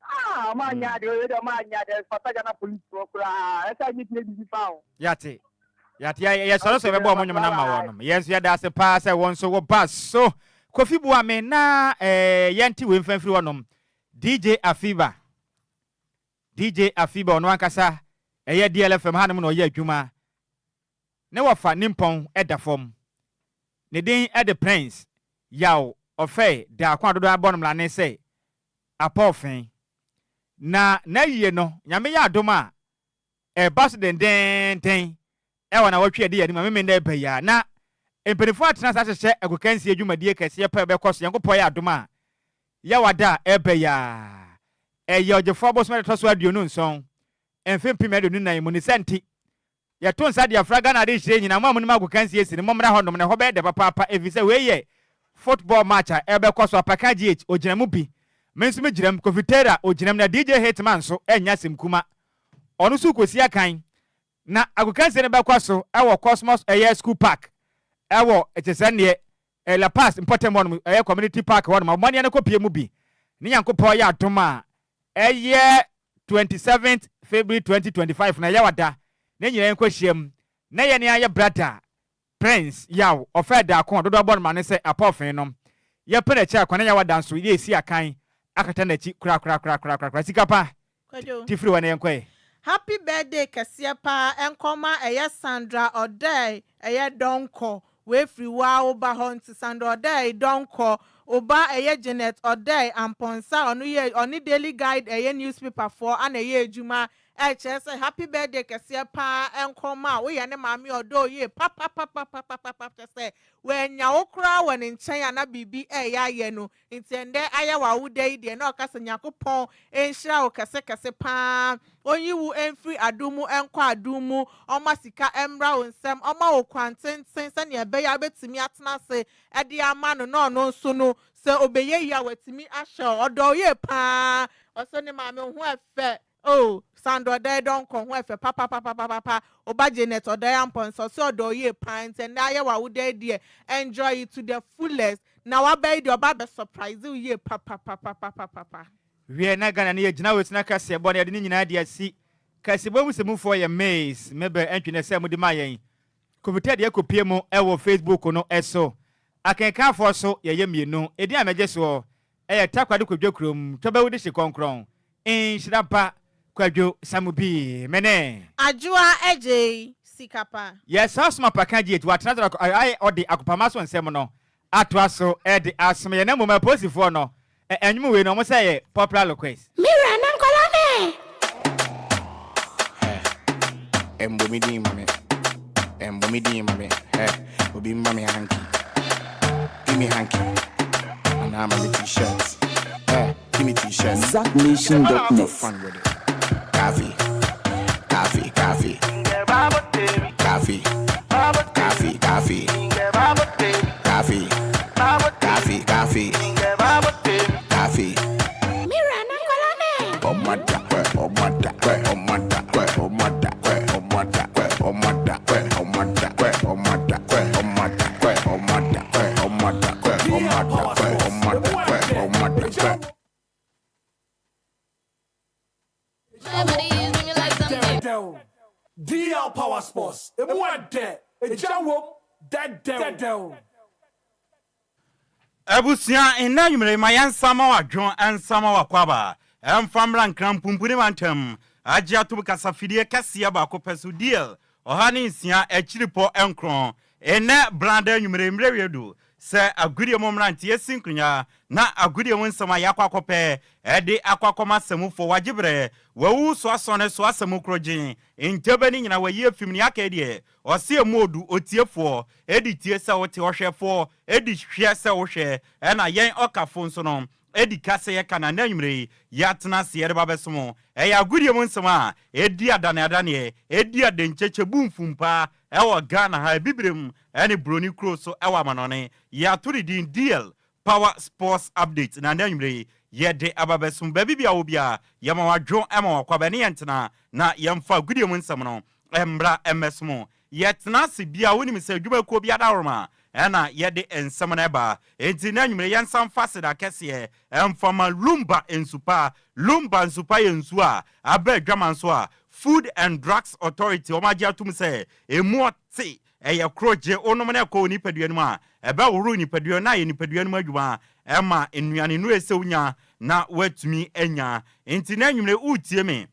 Speaker 16: Ah, ɔmo anya adeɛ, ɔyɛ dɛ ɔmo anya adeɛ, fata Ghana police foɔ koraa, ɛsɛ nye tie bibi fa ho.
Speaker 2: Yate, yate, yɛ sɔrɔ sɛ yɛbɛbɔ ɔmo nnwom no ama wɔnom. Yɛn nso yɛda ase paa sɛ wɔn nso wɔba so. Kofi boa me na eh, yɛnte wei mfa mfiri hɔnom. DJ Afiba, DJ Afiba ɔno ankasa ɛyɛ DLFM hanom na ɔyɛ adwuma. Ne wɔfa nimpɔn da fam. Ne din de Prince Yaw Ɔfɛe Daako a dodoɔ ara bɔ no mmrane sɛ Apɔɔfe. Na n'ayie no, Nyame yɛ adom a, ɛreba so dendeenden wɔ nawɔtwe a ɛdi yɛn anim a Memeneda reba yi ara. Na mpaninfoɔ atena ase ahyehyɛ agokansie dwumadie kɛseɛ pa a ɛbɛkɔ so Nyankopɔn yɛ adom a, Yawada a ɛreba yi ara. Ɛyɛ Ɔgyefoɔ abosome a ɛtɔ so 27, mfe 2024 mu. Ne saa nti, Yɛto nsa de afra Ghana adehyerɛ nyinaa, mo a monim agokansie si no, mommra hɔnom na ɛhɔ bɛyɛ dɛ papaapa efisɛ wei yɛ football match a ɛbɛkɔ so Apaka GH ogyina mu bi. Me nso megyina mu, Kofi Taylor ogyina mu na DJ Hitman nso ɛnyɛ asɛm kuma. Ɔno nso rekɔsi akan. Na agokansie no bɛkɔ so wɔ Cosmos ɛyɛ School Park ɛwɔ te sɛ neɛ La Paz mpɔtam hɔnom, ɛyɛ Community Park hɔnom. Abɔmmɔden no kɔpie mu bi. Ne Nyankopɔn yɛ adom a ɛyɛ 27th February 2025 no ɛyɛ wada ne nyinaa yɛnkɔhyia mu na yɛne ayɛ brada Prince Yaw ɔfɛɛ daako a dodoɔ bɔ no ma ne sɛ Apɔɔfee no yɛpɛ n'akyi akwan na Yaw ada nso yɛresi akan akata n'akyi korakorakorakorakoraa sika pa
Speaker 3: Kwadwo.
Speaker 2: ti firi hɔ na yɛnkɔ ɛ.
Speaker 3: Happy birthday kɛseɛ paa ɛnkɔma ɛyɛ Sandra Ɔdɛɛ ɛyɛ Donkor wei firi wo ara wo ba hɔ nti Sandra Ɔdɛɛ Donkor wo ba ɛyɛ Janet Ɔdɛɛ Amponsah ɔno yɛ ɔne Daily Guide ɛyɛ newspaper foɔ ana ɛyɛ adwuma ɛkyerɛ sɛ happy birthday kɛseɛ paa ɛnkɔma wo yɛ ne maame ɔdɔ yie papapapapapapa kyerɛ sɛ wannya wo koraa wɔ ne nkyɛn a na biribi ɛyɛ ayɛ no Nti ɛndɛ ayɛ w'awoda yi deɛ na ɔka sɛ Nyankopɔn nhyira wo kɛse kɛse paa, ɔnyi wo mfiri adom mu nkɔ adom mu, ɔmma sika mmra wo nsam, ɔmma wo kwan tenten sɛnea ɛbɛyɛ a wobɛtumi atena ase de ama no na ɔno nso no sɛ ɔbɛyɛ yie a watumi ahyɛ wo. Ɔdɔ wo yie paa, ɔse ne maame wo ho ɛfɛ. Oh Sandra Ɔdɛɛ Donkor ho ɛfɛ papapapapapa Wo ba Janet Ɔdɛɛ Amponsah ɔse ɔdɔ wo yie paa nti ɛnnɛ ayɛ w'awoda yi deɛ enjoy it to the fullest na w'aba yi deɛ ɔba abɛ surprise wo yie papapapapapapa.
Speaker 2: Wiɛ na Ghana no yɛ gyina wɔ sina kaseɛbɔ na yɛde ne nyinaa de asi kaseɛbɔ mu sɛ mufoɔ yɛ Miss Mabel Antwi na ɛsɛ mode maa yɛn Kɔmputa deɛ kɔpie mu wɔ Facebook no so Akenkanfoɔ so yɛyɛ mmienu Edin a mɛgye soɔ Ɛyɛ Takoradi Kwadwo kurom Twɔbɛwu dehye kɔnkrɔn Nhyira ba Kwadwo Samubi me ne.
Speaker 3: Adwoa Adjei sika pa.
Speaker 2: Yɛ saa soma pa ka GH watena sɛ ayɛ ɔde akopama so nsɛm no atoa so de asom yɛn na mmom apolisifoɔ no ɛ nnwom wei no wɔn sɛ ɛyɛ popular request.
Speaker 15: Me wura na nkwadaa no ɛ?
Speaker 17: Hey, ɛmbɔ me din ma me, ɛmbɔ me din ma me, hey, obi mma me hanky, give me hanky, anaa ma me t-shirt, hey, give me t-shirt.
Speaker 18: ZackNation.net.
Speaker 17: Fun with it. Coffee, coffee, coffee, coffee, coffee, coffee, coffee, coffee, coffee, coffee.
Speaker 15: Me wura na nkwadaa no ɛ?
Speaker 17: Ọmọdà, ọmọdà, ọmọdà, ọmọdà, ọmọdà, ọmọdà, ọmọdà, ọmọdà, ọmọdà, ọmọdà, ọmọdà, ọmọdà, ọmọdà, ọmọdà.
Speaker 19: Dɛdɛw DL Power Sports, emu ɛdɛ, egya wom, dɛdɛw.
Speaker 20: Abusua, nnɛ anwummere yi ma yɛnsan ma w'adwon nsa ma w'akwaaba mfa mmra Nkran Mpumpuni Mantam agye atom kasafidie kɛseɛ baako pɛ so DL 106 akyiripɔ nkron nnɛ Brada anwummere yi mmerɛ wie du sɛ agodie mu mmeranteɛ si nkonya na agodie mu nsɛm a yɛakɔ akɔpɛ de akɔ akɔma asamufoɔ wagye berɛ wawu so asɔne so asamu korogyen ntɛbɛ ne nyina wayi afim nea aka yi deɛ Ɔse emu odu, otiefoɔ di tie sɛ wote, ɔhwɛfoɔ di hwɛ sɛ wohwɛ, ɛna yɛn ɔkafo nso no di ka sɛ yɛka na nnɛ anwummerɛ yi yɛatena ase yɛreba abɛsom wo. Ɛyɛ agodie mu nsɛm a ɛdi adaneadaneɛ, ɛdi adenkyɛkyɛ, bu mfumpa wɔ Ghana ha, Abibirem ne Broni kuro so wɔ amanɔne. Yɛato ne din DL Power Sports Update na nnɛ anwummerɛ yi yɛde aba abɛsom. Baabi biara wɔ biara yɛma wo adwo ma wo akwaaba ne yɛntena na yɛmfa agodie mu nsɛm no mmra mmɛsom. Yɛtena ase bia wonim sɛ adwumakuo bi adaworoma na yɛde nsɛm no ba. Enti nnɛ anwummerɛ yɛnsan mfa aseda kɛseɛ mfa ma Lumba nsu pa. Lumba nsu pa yɛ nsuo a aba adwaman so a Food and Drugs Authority wɔn agye atom sɛ ɛmu ɔte, ɛyɛ koro gye wonom na ɛkɔ wo nipadua no mu a, ɛbɛhoro nipadua no na ayɛ nipadua no mu adwuma ma nnuane nnuro ɛsɛ wonya na woatumi anya. Enti nnɛ anwummerɛ woretie me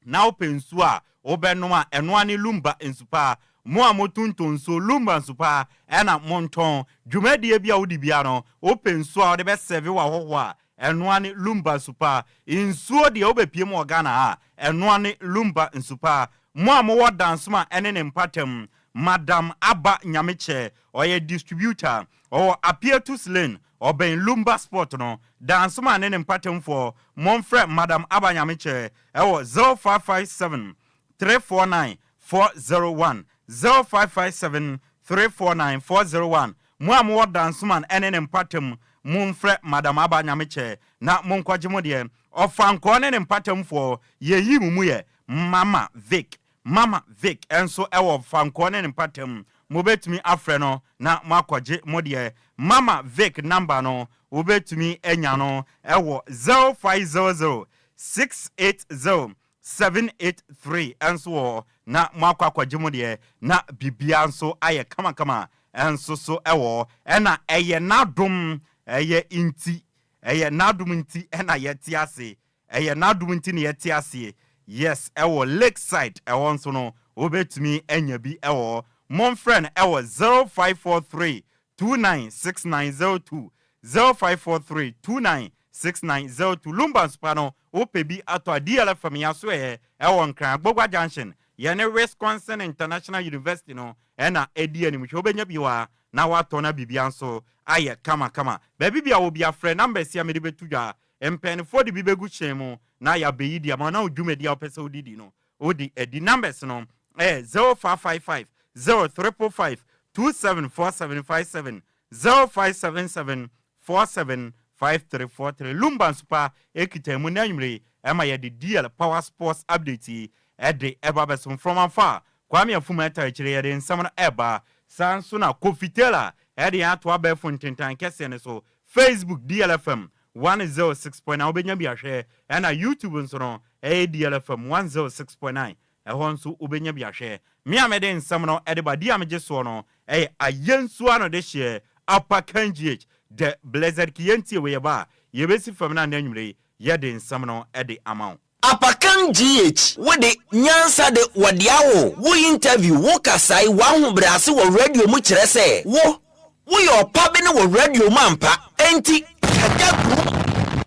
Speaker 20: na wopɛ nsuo a wobɛnom a, ɛno ara ne Lumba nsu pa. Mo a motontɔn nsuo, Lumba nsu pa na montɔn. Dwumadie bi a wodi biara no, wopɛ nsuo a wode bɛsɛve w'ahɔhoɔ a, ɛno ara ne Lumba nsu pa. Nsuo deɛ wobɛpue mu wɔ Ghana ha a, ɛno ara ne Lumba nsu pa. Mo a mowɔ Dansoma ne ne mpatam, Madam Aba Nyamekyɛ, ɔyɛ distributor, ɔwɔ Apietus Lane, ɔbɛn Lumba Spot no. Dansoma ne ne mpatamfoɔ, momfrɛ Madam Aba Nyamekyɛ wɔ 0557 349 401, 0557 349 401. Mo a mowɔ Dansoman ne ne mpatam, momfrɛ Madam Aba Nyamekyɛ na monkɔgye mo deɛ. Ɔfankɔɔ ne ne mpatamfoɔ, yɛyi mo mu yɛ Mama Vic. Mama Vic nso wɔ Ɔfankɔɔ ne ne mpatam. Mobɛtumi afrɛ no na moakɔgye mo deɛ. Mama Vic number no, wobɛtumi anya no wɔ 0500 680 783 nso wɔ hɔ na moakɔ akɔgye mo deɛ na biribiara nso ayɛ kamakama nso so wɔ hɔ. Ɛna ɛyɛ n'adom ɛyɛ nti, ɛyɛ n'adom nti na yɛte ase, ɛyɛ n'adom nti na yɛte aseɛ. Yes, ɛwɔ Lakeside ɛhɔ nso no wobɛtumi anya bi wɔ hɔ. Momfrɛ no ɛwɔ 0543 296902, 0543 296902. Lumba nsopa no wopɛ bi atɔ a, DLFM yɛn asoɛeɛ ɛwɔ Nkran, Agbogua Junction, yɛne Wisconsin International University no ɛna ɛdi anim. Hwɛ wobɛnya bi wɔ ha na woatɔ na biribiara nso ayɛ kama kama. Baabi biara wɔ biara frɛ numbers yi a mede bɛto dwa. Mpanyinfoɔ de bi bɛgu hyɛn mu na yɛabɛyi de ama wo na wo dwumadi a wopɛ sɛ wode di no wode adi. Numbers no ɛyɛ 0555 0555 274757, 0577 47 5343. Lumba nso pa ɛkita mu na anwummere yi ɛma yɛde DL Power Sports Update yi ɛde ɛba bɛsom. From afar, Kwame Afum ɛta akyire yɛde nsɛm no ɛba. Saa nso na Kofi Taylor ɛde yɛn ato abɛɛfo ntentan kɛseɛ no so. Facebook DLFM 106.9 wobɛnya bi ahwɛ, ɛna YouTube nso no ɛyɛ DLFM 106.9 ɛhɔ nso wobɛnya bi ahwɛ. Me a mede nsɛm no ɛde ba di a megye soɔ no ɛyɛ Ayensu ano de hyeɛ Upper Kangh The Blessed Ki. Yɛntie wei yɛba a yɛbɛsi fam na nnɛ anwummerɛ yi yɛde nsɛm no ɛde ama wo.
Speaker 18: Apakan GH, Wo de, nyansa de, wɔde awo wo interview, wo kasae, w'ahobrɛase wɔ radio mu kyerɛ sɛ wo, woyɛ ɔpabene wɔ radio mu ampa. Enti, kagya gum.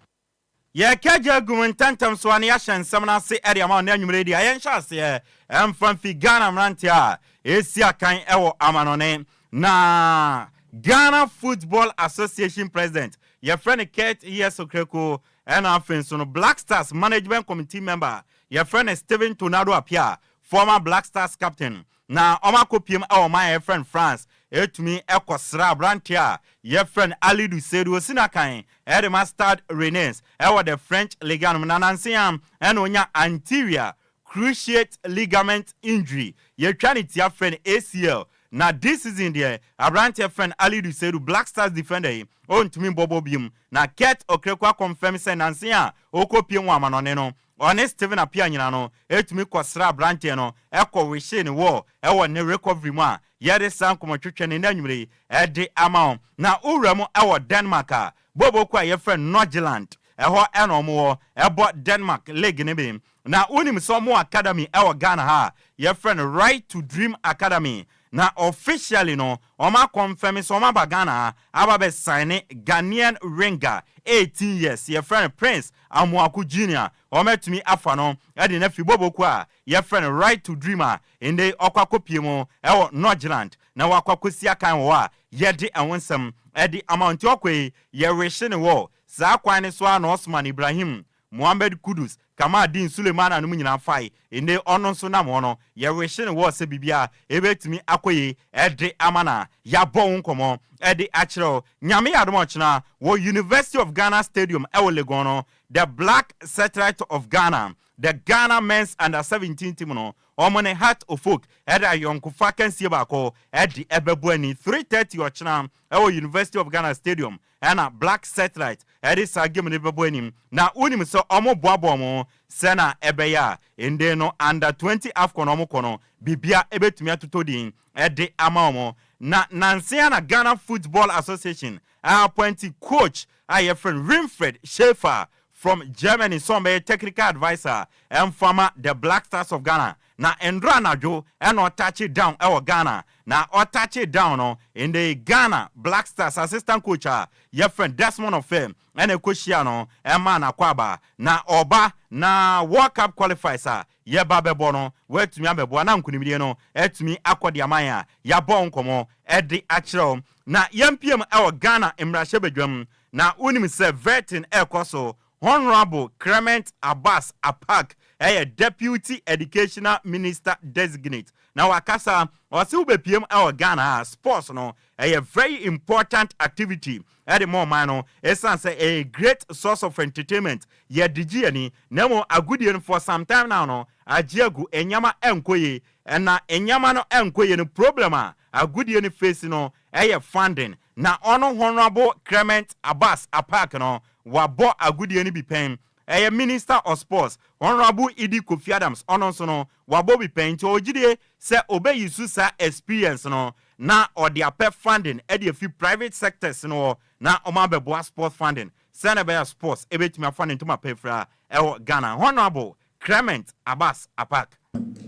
Speaker 20: Yɛkagya gum ntɛmntɛm so ara na yɛahyɛ nsɛm no ase de ama wo nnɛ anwummere yi deɛ yɛnhyɛ aseɛ mfa mfi Ghana mmeranteɛ a ɛresi akan wɔ amanɔne na Ghana Football Association President yɛfrɛ no Kurt Yeso Kreko Ɛna afei nso no Black Stars management committee member a yɛfrɛ no Steven Tornado Appiah, former Black Stars captain, na wɔakɔpiem wɔ ɔman a yɛfrɛ no France ɛtumi kɔsra aberanteɛ a yɛfrɛ no Alidu Seidu Osinakan de ma Stade Rennais wɔ the French Ligue 1 no mu. Na nansa yi ara na ɔnya anterior Cruciate ligament injury, yɛtwa no tia frɛ no ACL, na this season deɛ aberanteɛ frɛ no Alidu Seidu, Black Stars defender yi, ɔntumi mbɔ bɔ biom. Na Kurt Okraku akɔnfɛm sɛ nansa yi a ɔrekɔpiem wɔ amanɔne no, ɔne Stephen Appiah nyina no tumi kɔsraa aberanteɛ no kɔ wishee no well wɔ ne recovery mu a yɛde saa nkɔmmɔtwetwe no nnɛ anwummerɛ yi de ama wo. Na wowura mu wɔ Denmark a, bɔɔlbɔ kuo a yɛfrɛ no Nordjylland, ɛhɔ na wɔwɔ, ɛbɔ Denmark league no bi. Na wonim sɛ ɔmo academy ɛwɔ Ghana ha a yɛfrɛ no Right to Dream Academy na officially no ɔmo akɔnfɛme sɛ ɔmo aba Ghana ha aba abɛ signe Ghanaian winger 18 years yɛfrɛ no Prince Amoako Junior ɔmo atumi afa no ɛde no afi bɔbɔkuo a yɛfrɛ no Right to Dream a ndɛ yi ɔkɔ akɔpie mu ɛwɔ Nordjylland na wakɔ akɔsi akan wɔ hɔ a yɛde ɛho nsɛm ɛde ama wo nti ɔkɔ yi yɛ wishe no wɔ saa kwan no so ara na Osman Ibrahim Mohammed Kudus, Kamaldeen Sulemana nom nyinaa fae. Nnɛ ɔno nso nam hɔ no, yɛrehye no wɔ sɛ biribiara ɛbɛtumi akɔ yie de ama no a, yɛabɔ wo nkɔmmɔ de akyerɛ wo. Nyame yɛ adom a ɔkyena wɔ University of Ghana Stadium wɔ Legon no, The Black Satellite of Ghana, the Ghana Men's Under 17 team no, wɔn ne Heart of Oak de ayɔnkofa akansie baako de ɛbɛbɔ ani. 3:30 ɔkyena wɔ University of Ghana Stadium Ɛna Black Satellite ɛde saa game no bɛbɔ anim na wonim sɛ ɔmo boaboa ɔmo ho sɛna ɛbɛyɛ a ende no under 20 Afcon ɔmo kɔ no bibia ɛbɛtumi atotɔ din ɛde ama ɔmo. Na nansa yi ara na Ghana Football Association a appointi coach a yɛfrɛ no Winfred Schaefer from Germany sɛ ɔmbɛyɛ technical adviser ɛmfa ma the Black Stars of Ghana. Na ndora anadwo na ɔtouche down wɔ Ghana. Na ɔtouche down no, ndɛ yi Ghana Black Stars assistant coach a yɛfrɛ no Desmond Ofei na ɛkɔhyiaa no maa no akwaaba. Na ɔba na World Cup qualifies a yɛba bɛbɔ no, watumi abɛboa na nkunimdie no atumi akɔ de ama yɛn a yɛabɔ ho nkɔmmɔ de akyerɛ wo. Na yɛmpiam wɔ Ghana mmarahyɛbadwam. Na wonim sɛ vetting ɛrekɔ so. Honourable Clement Abbas Apaak yɛ Deputy Educational Minister Designate. Na wakasa, ɔse wobɛpiem wɔ Ghana a, sports no ɛyɛ very important activity de ma ɔman no, ɛsiane sɛ ɛyɛ great source of entertainment, yɛde gye yɛn ani, na mmom agodie no for some time now no agye agu, nneɛma ɛnkɔ yie, na nneɛma no ɛnkɔ yie no problem a agodie no face no ɛyɛ funding, na ɔno Honourable Clement Abbas Apaak no wabɔ agodie no bi pɛn, ɛyɛ Minister of Sports Honourable Iddi Kofi Adams ɔno nso no wabɔ bi pɛn nti ɔwɔ gyidie sɛ ɔbɛ use saa experience no na ɔde apɛ funding de afi private sectors no hɔ na wɔn abɛboa sports funding sɛnea ɛbɛyɛ a sports ɛbɛtumi afa ne ntoma pa afira ɛwɔ Ghana. Honourable Clement Abbas Apaak.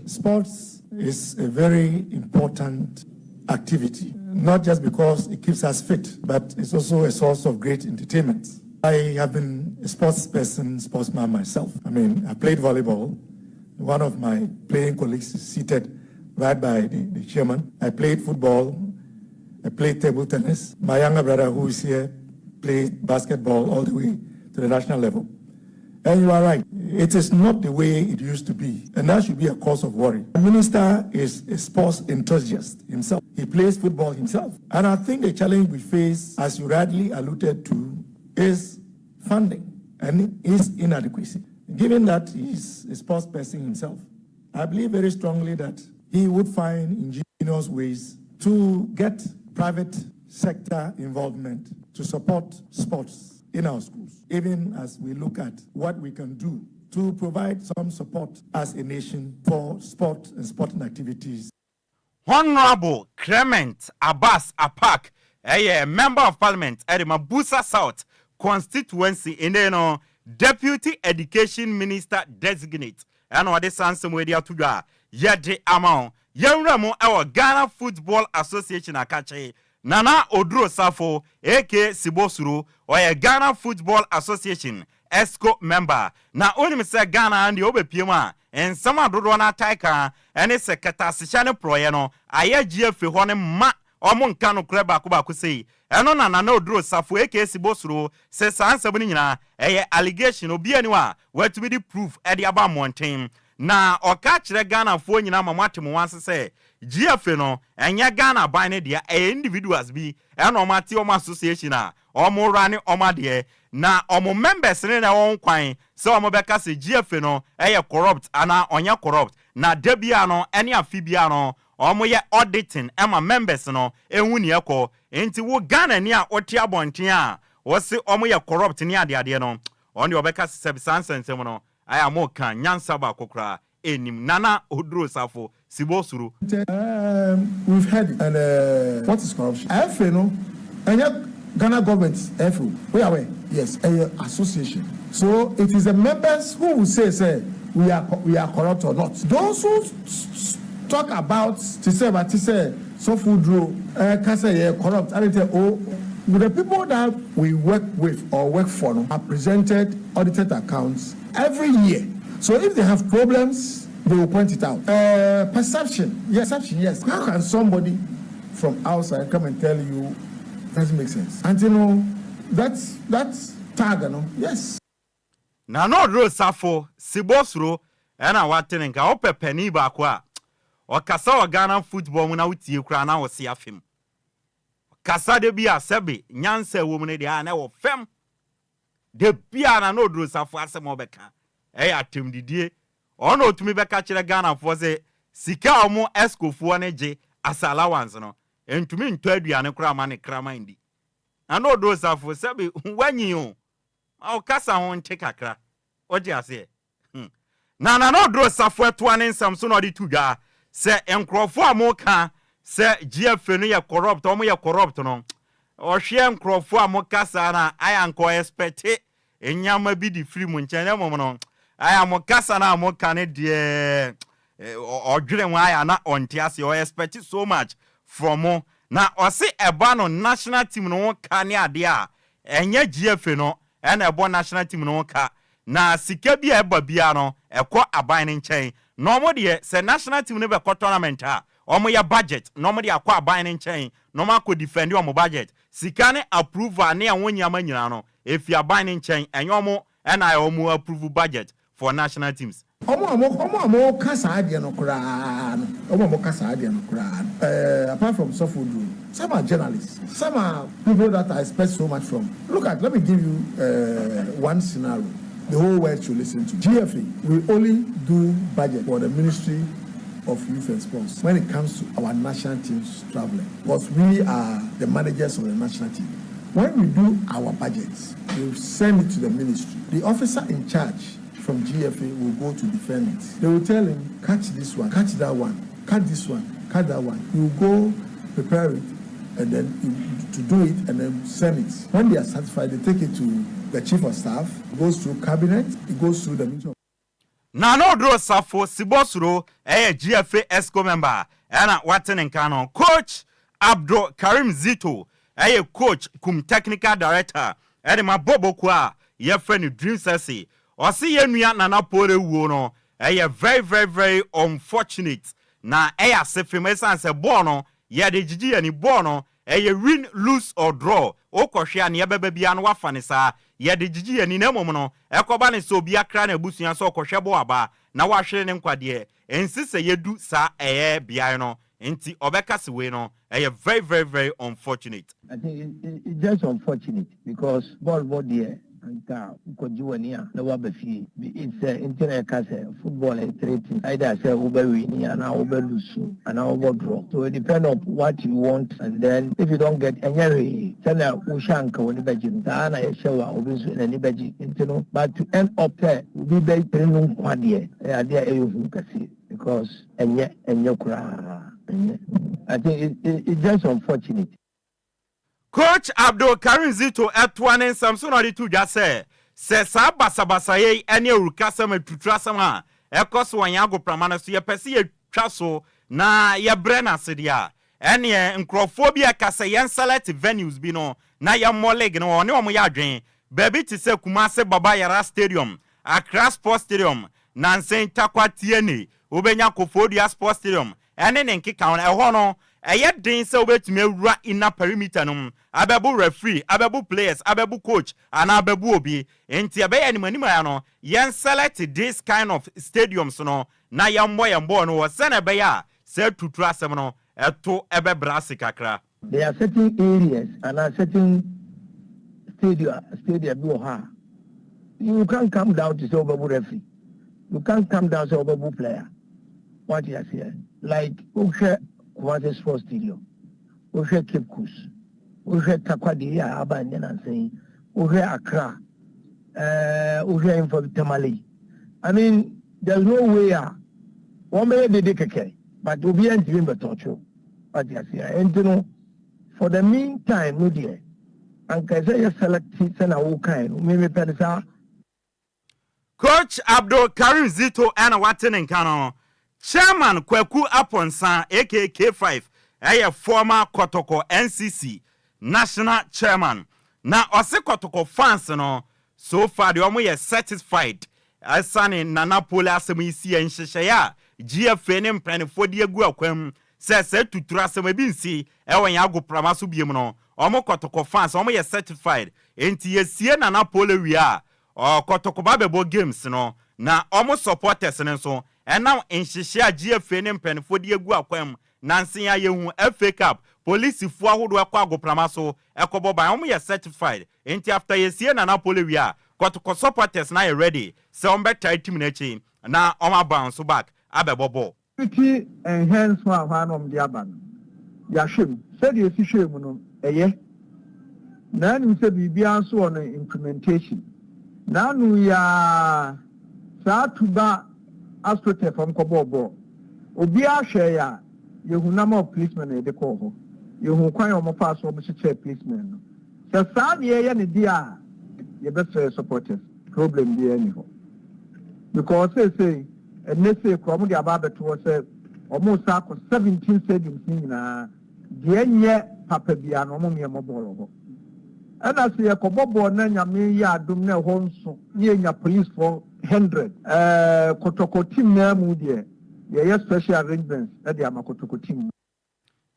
Speaker 21: Sports is a very important activity, not just because it keeps us fit, but it's also a source of great entertainment. I have been a sports person, sportsman myself. I mean, I played volleyball. One of my playing colleagues is seated right by the, the chairman. I played football. I played table tennis. My younger brother, who is here, played basketball all the way to the national level. And you are right. It is not the way it used to be. And that should be a cause of worry. The minister is a sports enthusiast himself. He plays football himself. And I think the challenge we face, as you rightly alluded to, is funding and is inadequacy. Given that he's a sports person himself, I believe very strongly that he would find ingenious ways to get private sector involvement to support sports in our schools, even as we look at what we can do to provide some support as a nation for sport and sporting activities.
Speaker 20: Honourable Clement Abbas Apaak yɛ Member of Parliament de ma Builsa South Constituency, nnɛ no Deputy Education Minister Designate na ɔde saa nsɛm wei de ato dwa a yɛde ama wo. Yɛnwura mu wɔ Ghana Football Association akakye Nana Oduro Safo aka Sibo Suro, ɔyɛ Ghana Football Association Exco member. Na wonim sɛ Ghana ha deɛ wobɛpue mu a, nsɛm a dodoɔ no ara tae ka ne sɛ kɛtɛasehyɛ ne porɔeɛ no ayɛ gye afiri hɔ no mma wɔn nka nokorɛ baako baako sei. Ɛno na Nana Oduro Safo aka Sibo Suro se saa nsɛm no nyinaa ɛyɛ allegation, obiara nni hɔ a watumi de proof de aba mmɔnten. Na ɔka kyerɛ Ghanafoɔ nyinaa ma moate mo ho ase sɛ GFA no ɛnyɛ Ghana aban no dea, ɛyɛ individuals bi ɛna wɔn ate wɔn association a wɔn rane wɔn adeɛ na wɔn members no na ɛwɔ ho kwan sɛ wɔn bɛka sɛ GFA no ɛyɛ corrupt anaa ɔnyɛ corrupt na da biara no ɛne afe biara no wɔn yɛ auditing ɛma members no ɛhu nea ɛkɔ. Nti wo Ghanani a wote abɔnten a wose wɔn yɛ corrupt ne adeadeɛ no ɔno deɛ ɔbɛka sɛ saa nsɛnsɛm no Ayɛ a mo ka nyansa baako koraa nnim. Nana Oduro Safo Sibo Suru.
Speaker 21: Erm we've heard it and eh what is corruption? FA no ɛnyɛ Ghana government FA o, woyɛ aware? Yes, ɛyɛ association so it is the members who will say sɛ we are we are corrupt or not. Those who talk about te sɛ mate sɛ Sɔfo Duro ɛka sɛ yɛyɛ corrupt ade nti o the people that we work with or work for no are presented audited accounts every year so if they have problems they will point it out eh perception yes perception yes how can somebody from outside come and tell you doesn't make sense ante no that that tag no yes.
Speaker 20: Nana Oduro Safo, Sibɔ suro ɛna wate ne nka, wopɛ panin baako a ɔkasa wɔ Ghana football mu na wotie koraa na wose afem. Ɔkasa da bi a sɛbe nyansa ɛwɔ mu no deɛ a na ɛwɔ fam. Da bi a Nana Oduro Safo asɛm a ɔbɛka ɛyɛ atɛmdidie. Ɔno na ɔtumi bɛka kyerɛ Ghanafoɔ sɛ sika a wɔn Exco foɔ no gye as allowance no ɛntumi ntɔ aduane koraa ma ne kraman ndi. Nana Oduro Safo sɛbe wanyin o, Ma wo kasa ho nte kakra. Wote aseɛ? Hmm. Na Nana Oduro Safo ɛtoa ne nsɛm so na ɔde to dwa sɛ nkurɔfoɔ a moka sɛ GFA no yɛ corrupt, wɔn yɛ corrupt no, ɔhwɛ nkurɔfoɔ a moka saa no a, ayɛ anka ɔɛspɛte nneɛma bi de firi mo nkyɛn, na mmom no, ayɛ a mo kasa no a moka no deɛ, ɔdwene ho ayɛ a na ɔnte aseɛ, ɔɛspɛte so much from mo. Na ɔse ɛba no national team no ho ka ne adeɛ a, Ɛnyɛ GFA no na ɛbɔ national team no ho ka, na sika bi a ɛba biara no ɛkɔ aban no nkyɛn. Na wɔn deɛ sɛ national team no bɛkɔ tournament a, wɔyɛ budget na wɔde akɔ aban no nkyɛn na wɔakɔ defend wɔn budget. Sika ne approval ne ɛho nneɛma nyinaa no, ɛfi aban no nkyɛn, ɛnyɛ wɔn na wɔn approve budget for national teams.
Speaker 21: Wɔn a wɔn a wɔka saa adeɛ no koraa no, wɔn a wɔka saa adeɛ no koraa no, eh, apart from Sɔfo Oduro, some are journalists, some are people that I expect so much from. Look at, let me give you eh, one scenario the whole world should listen to. GFA, we only do budget for the Ministry of Youth and Sports when it comes to our national teams traveling, because we are the managers of the national team. When we do our budgets, we send it to the ministry. The officer in charge from GFA will go to defend it. They will tell him, catch this one, catch that one, cut this one, cut that one. He will go prepare it and then to do it and then send it. When they are satisfied, they take it to the chief of staff, it goes through cabinet, it goes through the ministry of
Speaker 20: Nana Oduro Safo Sibosuro yɛ GFA Exco member ɛna wate ne nka no. Coach Abdul Karim Zito yɛ coach cum technical director de ma bɔbɔ kuo a yɛfrɛ no Dreams SC. Ɔse yɛn nua Nana Poore wuo no ɛyɛ very very very unfortunate na ɛyɛ asefem ɛsiane sɛ bɔɔl no yɛde gyegye yɛn ani, bɔɔl no ɛyɛ win, lose or draw, wokɔhwɛ a nea ɛbɛba biara no woafa no saa, yɛde gyegye yɛn ani na mmom no ɛkɔba no sɛ obi akra n'abusua sɛ ɔkɔhwɛ bɔɔl aba na wahwere ne nkwa deɛ ɛnsi sɛ yɛdu saa ɛyɛ beae no nti ɔbɛka se wei no ɛyɛ very very very unfortunate.
Speaker 1: I think it's just unfortunate because bɔɔl bɔ deɛ anka wokɔgye w'ani a na woaba fie. It's sɛ nti na yɛka sɛ football yɛ threatening either sɛ wobɛ wini anaa wobɛ lose anaa wobɔ draw. So it depend on what you want and then if you don't get ɛnyɛ hwee sɛnea wohyɛ anka w'ani bɛgye no saa na yɛhyɛ wo a obi nso n'ani bɛgye nti no but to end up sɛ obi bɛpere no nkwa deɛ ɛyɛ adeɛ a ɛyɛ hu kɛse because ɛnyɛ ɛnyɛ koraa ɛnyɛ I think it, it, it's just unfortunate.
Speaker 20: Coach Abdul Karim Zito toa ne nsɛm so na ɔde to dwa sɛ, Sɛ saa basabasayɛ yi ne awurukasɛm, atuturasɛm a ɛkɔ so wɔ yɛn agoprama no so, yɛpɛ sɛ yɛtwa so na yɛbrɛ no ase deɛ a, ɛnneɛ nkurɔfoɔ bi a ɛka sɛ yɛn select venues bi no na yɛmmɔ league no, wɔne wɔn yɛ adwene. Baabi te sɛ Kumasi Baba Yara Stadium, Accra Sports Stadium, Nansen Tarkwa Tiene, wobɛnya Koforidua Sports Stadium ne ne nkekaho no, ɛhɔ no, ɛyɛ den sɛ wobɛtumi awura inner perimeter no mu abɛbo referee, abɛbo players, abɛbo coach anaa abɛbo obi. Enti ɛbɛyɛ animanim ara no, yɛn select this kind of stadiums no na yɛmmɔ yɛn bɔɔl no hɔ sɛnea ɛbɛyɛ a saa tuturu asɛm no to bɛbrɛ ase kakra.
Speaker 1: There are certain areas anaa certain stadia stadia bi wɔ hɔ a you can't come down to sɛ wobɛbo referee, you can't come down sɛ wobɛbo player. Wate aseɛ? Like wohwɛ Kumasi Sports Stadium, wohwɛ Cape Coast, wohwɛ Tarkwa deɛ a aba nnɛ nansa yi, wohwɛ Accra, ɛɛ wohwɛ mfa Tamale. I mean there's no way a wɔn bɛyɛ dede kɛkɛ but obiara ntumi mbɛtɔɔkyew. Wate aseɛ? Ɛnti no for the mean time no deɛ anka ɛsɛ yɛ select sɛnea wokae no, me mepɛ no saa.
Speaker 20: Coach Abdul Karim Zito na wate ne nka no. Chairman Kwaku Aponsa aka K5 yɛ former Kɔtɔkɔ NCC National Chairman. Na ɔse Kɔtɔkɔ fans no so far deɛ wɔn yɛ satisfied ɛsane Nana Pole asɛm yi siiɛ nhyehyɛeɛ a GFA ne mpaninfoɔ de agu akwan mu sɛ saa tuturu asɛm ebi nsi ɛwɔ yɛn agoprama so biom no wɔn Kɔtɔkɔ fans wɔn yɛ satisfied. Enti yɛsie Nana Pole wie a Ɔkɔtɔkɔ ba bɛbɔ games no na ɔmo supporters no nso ɛnam nhyehyɛɛ a GFA ne mpaninfoɔ de agu akwan mu nansa yi a yɛhu FA cup polisifoɔ ahodoɔ ɛkɔ agoprama so ɛkɔbɔ ban ɔmo yɛ certified nti after yɛsie Nana Pole wie a kɔtɔkɔ supporters no ayɛ ready sɛ ɔmo bɛtae team no akyi na ɔmo a bounce back abɛbɔ bɔɔl.
Speaker 22: Security enhancement a hwan na wɔde aba no, yɛahwɛ mu. Sɛdeɛ yɛsi hwɛɛ mu no, ɛyɛ. Na anim sɛ biribiara nso wɔ no implementation. Na ano yi ara, saa Tuba AstroTurf a wɔkɔbɔɔ bɔɔl, obiara hwɛeɛ a, yɛhu number of policemen a yɛde kɔɔ hɔ. Yɛhu kwan a wɔfaa so wɔkyekyɛɛ policemen no. Sɛ saa na yɛyɛ no deɛ a, yɛbɛsrɛ yɛ supporters, problem biara nni hɔ. Because seesei, ɛnnɛ sei koraa wɔde aba abɛto hɔ sɛ wɔresan akɔ 17 stadiums no nyinaa, deɛ ɛnyɛ papa biara no wɔn mmea mmɔ bɔɔl wɔ hɔ. Ɛna sɛ yɛkɔbɔ bɔɔl na Nyame yɛ adom na ɛhɔ nso na yɛnya policefoɔ 100, ɛɛ Kotoko team no ara mu deɛ yɛyɛ special arrangements de ama Kotoko team no.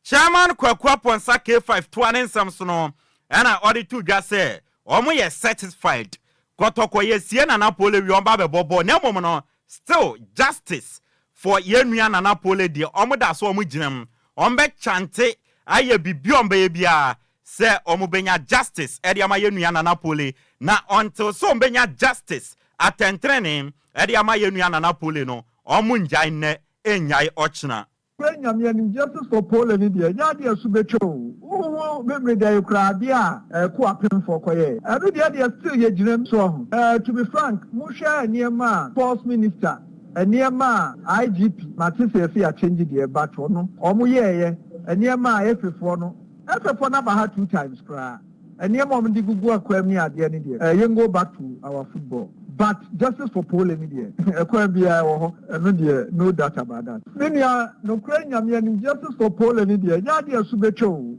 Speaker 20: Chairman Kwaku Aponsa K5 toa ne nsɛm so no ɛna ɔde too dwa sɛ wɔn yɛ satisfied. Kɔtɔkɔ yɛ sie Nana Pole wie wɔn ba bɛbɔ bɔɔl na mmom no Still justice for yɛn nua Nana Pole deɛ ɔmo da so ɔmo gyina mu, ɔmo bɛ chante ayɛ biribi a ɔmo bɛyɛ biara sɛ ɔmo bɛnya justice ɛde ama yɛn nua Nana Pole, na until sɛ ɔmo bɛnya justice, atɛntrenee, ɛde ama yɛn nua Nana Pole no, ɔmo ngyae nnɛ nnyae ɔkyena.
Speaker 22: Nokorɛ Nyame anim justice for Pole no deɛ ɛnyɛ adeɛ a ɛso bɛtwa o, wohu memory da yi koraa adeɛ a ɛko apemfoɔ kɔyɛɛ ɛno deɛ deɛ still yɛgyinam so ɔho eh to be frank mohwɛ nneɛma a sports minister nneɛma a IGP mate sɛ yɛse yɛachange deɛ but ɔno ɔmo yɛɛyɛ nneɛma a Efefoɔ no Efefoɔ no aba ha 2 times koraa. Nneɛma a wɔde gugu akwan mu ne adeɛ no deɛ, eh, yɛn go back to our football. But justice for Pole no deɛ, ɛkwan biara ɛwɔ hɔ. Ɛno deɛ, no doubt about that. Me nua, nokorɛ Nyame anim, justice for Pole no deɛ, ɛnyɛ adeɛ a ɛso bɛtwa o.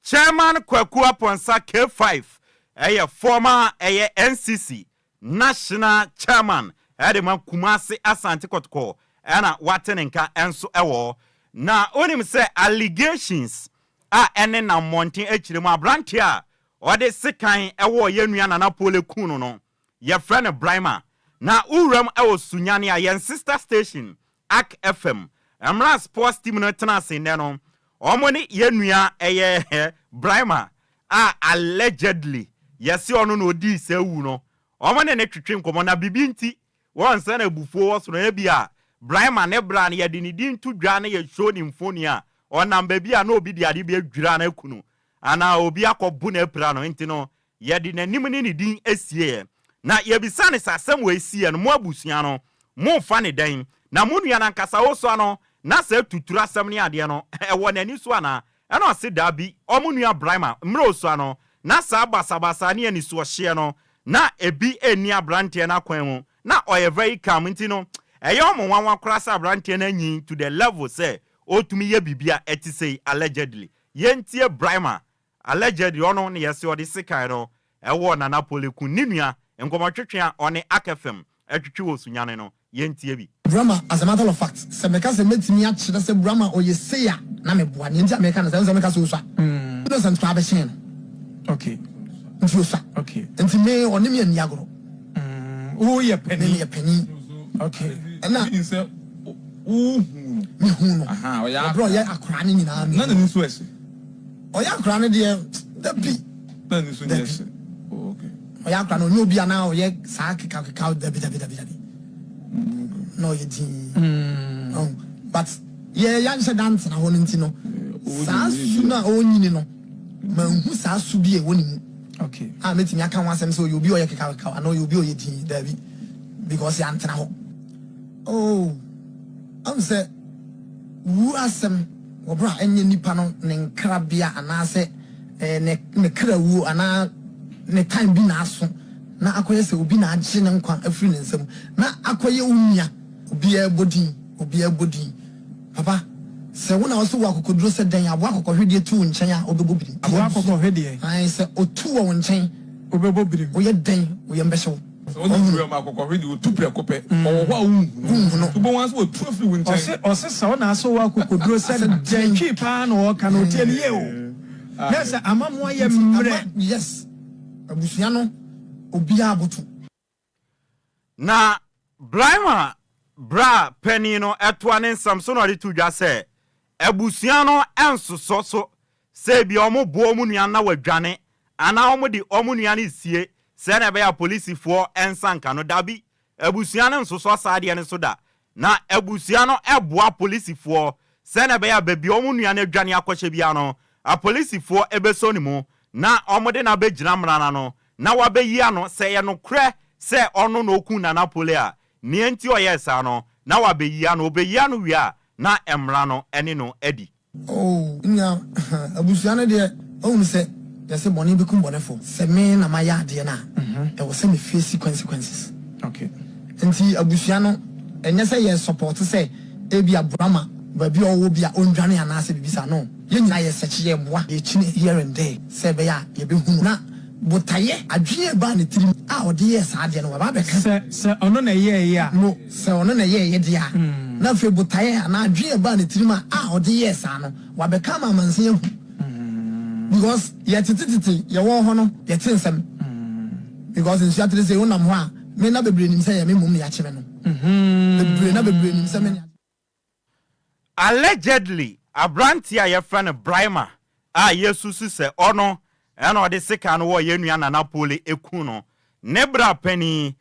Speaker 20: Chairman Kwaku Aponsa K5 ɛyɛ former ɛyɛ NCC National Chairman ɛde ma Kumasi Asante Kɔtɔkɔ ɛna wate ne nka ɛnso ɛwɔ hɔ. Na wonim sɛ allegations a ɛne nam mmɔnten akyire mu aberanteɛ a ɔde sekan ɛwɔ yɛn nua Nana Pole kun no, yɛfrɛ no Brahma. Na wuram ɛwɔ Sunyani a yɛn sister station Ark FM mmerɛ sports team no tena ase nnɛ no, wɔn ne yɛn nua ɛyɛ Brahma a allegedly yɛsi ɔno na odii sɛ ewu no, wɔn ne ne twetwe nkɔmɔ na bibi nti wɔn nsa na abufuo wɔ soro. Ebi a Brahma ne bra no yɛde ne din to dwa ne yɛ show ne mfoni a ɔnam baabi a na obi de ade bi adwira no aku no anaa obi akɔbo no apira no, nti no yɛde n'anim ne ne din esieɛ. Na yɛbisa ne sɛ asɛm wɔ esieɛ no, mo abusua no momfa ne dɛn, na mo nua no ankasa wosua no na sɛ tuturu asɛm ne adeɛ no ɛwɔ n'ani so anaa? Ɛna ɔse daabi, ɔmo nua Brahma mmerɛ osua no na saa basabasa ne anisoɔhyeɛ no na ebi ɛnni aberanteɛ no akwan mu, na ɔyɛ very calm, nti no ɛyɛ ɔmo nwanwa koraa sɛ aberanteɛ no anyin to the level sɛ ɔtumi yɛ biribi a ɛte sei allegedly. Yɛntie Brahma, allegedly ɔno ne yɛse ɔde sekan no ɛwɔ Nana Pole kun ne nua, nkɔmmɔtwetwe a ɔne Ark FM ɛtwetwe wɔ Sunyani no, yɛntie bi.
Speaker 4: Brahma, as a matter of fact, sɛ meka sɛ mɛtumi akyerɛ sɛ Brahma ɔyɛ sei a, na meboa. Nea nti a meka no sɛ, ɛnsɛ meka sɛ osua. Innocent koraa bɛhyɛn no.
Speaker 5: Okay.
Speaker 4: Nti osua.
Speaker 5: Okay.
Speaker 4: Nti me, ɔne me anni agorɔ.
Speaker 5: Woyɛ panin.
Speaker 4: Me meyɛ panin.
Speaker 5: Okay.
Speaker 4: Ɛna.
Speaker 23: Meaning sɛ wohu no.
Speaker 4: Mehu no.
Speaker 23: Aha, ɔyɛ
Speaker 4: akora. Ɔbrɛ ɔyɛ akora no nyinaa.
Speaker 23: Na n'ani so ɛhye.
Speaker 4: Ɔyɛ akora no deɛ, dabi.
Speaker 23: Na n'ani so nyɛ hye. Oh, okay.
Speaker 4: Ɔyɛ akora no, ɔnyɛ obi a na ɔyɛ saa kekakeka, dabi dabi dabi dabi. Na ɔyɛ dinn. Oh, but yɛ yɛanhyɛ da ntena hɔ no nti no, saa su no a ɔnyini no, manhu saa su bi a ɛwɔ ne mu.
Speaker 5: Okay.
Speaker 4: A mɛtumi aka ho asɛm sɛ ɔyɛ obi a ɔyɛ kekakeka anaa ɔyɛ obi a ɔyɛ dinn, dabi. Because yɛantena hɔ. Oh, ahu sɛ wu asɛm wɔ berɛ a ɛnyɛ nipa no ne nkrabea anaasɛ eh, ne, ne kra wuo anaa ne time bi na aso na akɔyɛ sɛ obi na agye ne nkwa afiri ne nsam na akɔyɛ wo nua, obiara bɔ din, obiara bɔ din. Papa, sɛ wo na wo sɛ wɔ akokoduro sɛ dɛn, aboa akɔkɔhwedeɛ tu wo nkyɛn a, wobɛbɔ birim.
Speaker 5: Aboa akɔkɔhwedeɛ.
Speaker 4: Ae, sɛ ɔtu wɔ wo nkyɛn.
Speaker 5: Wobɛbɔ birim.
Speaker 4: Woyɛ dɛn, wo yam bɛhye wo.
Speaker 23: Sɛ wode firi ɔma akɔkɔhwe deɛ ɔtu prɛko pɛ, ɔwɔ hɔ a wonhu no. Wobɛhu ara sɛ watu afiri wo nkyɛn.
Speaker 5: Ɔse ɔse sɛ wo na asɛ wɔ akokoduro sɛ dɛn, twi paa na ɔɔka no, ɔtie no yie o. Na sɛ ama mo ayɛ mmerɛ.
Speaker 4: Yes, abusua no obiara aboto.
Speaker 20: Na Brahma bra panin no toa ne nsɛm so na ɔde to dwa sɛ abusua no nsosɔ so sɛ ebia wɔboa wɔn nua no na wadwane anaa wɔde wɔn nua no resie sɛnea ɛbɛyɛ a polisifoɔ nsa nka no. Dabi, abusua no nsosɔ saa adeɛ no so da. Na abusua no boa polisifoɔ sɛnea ɛbɛyɛ a baabi a wɔn nua no adwane akɔhyɛ biara no, apolisifoɔ bɛsɔ ne mu na wɔde no abɛgyina mmara no ano na wɔabɛyi ano sɛ ɛyɛ nokorɛ sɛ ɔno na ɔkum Nana Pole a, nea nti ɔyɛɛ saa no, na wɔabɛyi ano. Wɔbɛyi ano wie a, na mmara no ne no adi.
Speaker 4: Oh nua, abusua no deɛ wahunu sɛ yɛse bɔne bɛkum bɔnefo. Sɛ me na mayɛ adeɛ no a, ɛwɔ sɛ me face consequences. Nti abusua no, ɛnyɛ sɛ yɛ support sɛ ebia Brahma baabi a ɔwɔ bi a ɔndwane anaasɛ biribi saa, no. Yɛn nyinaa yɛ search, yɛboa, yɛkyini here and there sɛ ɛbɛyɛ a yɛbɛhu no. Na botaeɛ, adwene a ɛbaa ne tirim a ɔde yɛɛ saa adeɛ no, waba abɛka.
Speaker 5: Sɛ, sɛ ɔno na ɛyɛeɛ a.
Speaker 4: No, sɛ ɔno na ɛyɛeɛ deɛ a, na afei botaeɛ anaa adwene a ɛbaa ne tirim a a ɔde yɛɛ saa no, wabɛka ama amansan ahu. Because yɛtete tete, yɛwɔ hɔ no, yɛte nsɛm. Because nsuatere sei, wonam hɔ a, me nna bebree nim sɛ ɛyɛ me mmom na yɛakye me no. Bebree na bebree nim sɛ me ne.
Speaker 20: Allegedly, aberanteɛ a yɛfrɛ no Braimah a yɛsusu sɛ ɔno na ɔde sekan no wɔɔ yɛn nua Nana Pooley ku no, ne bra panin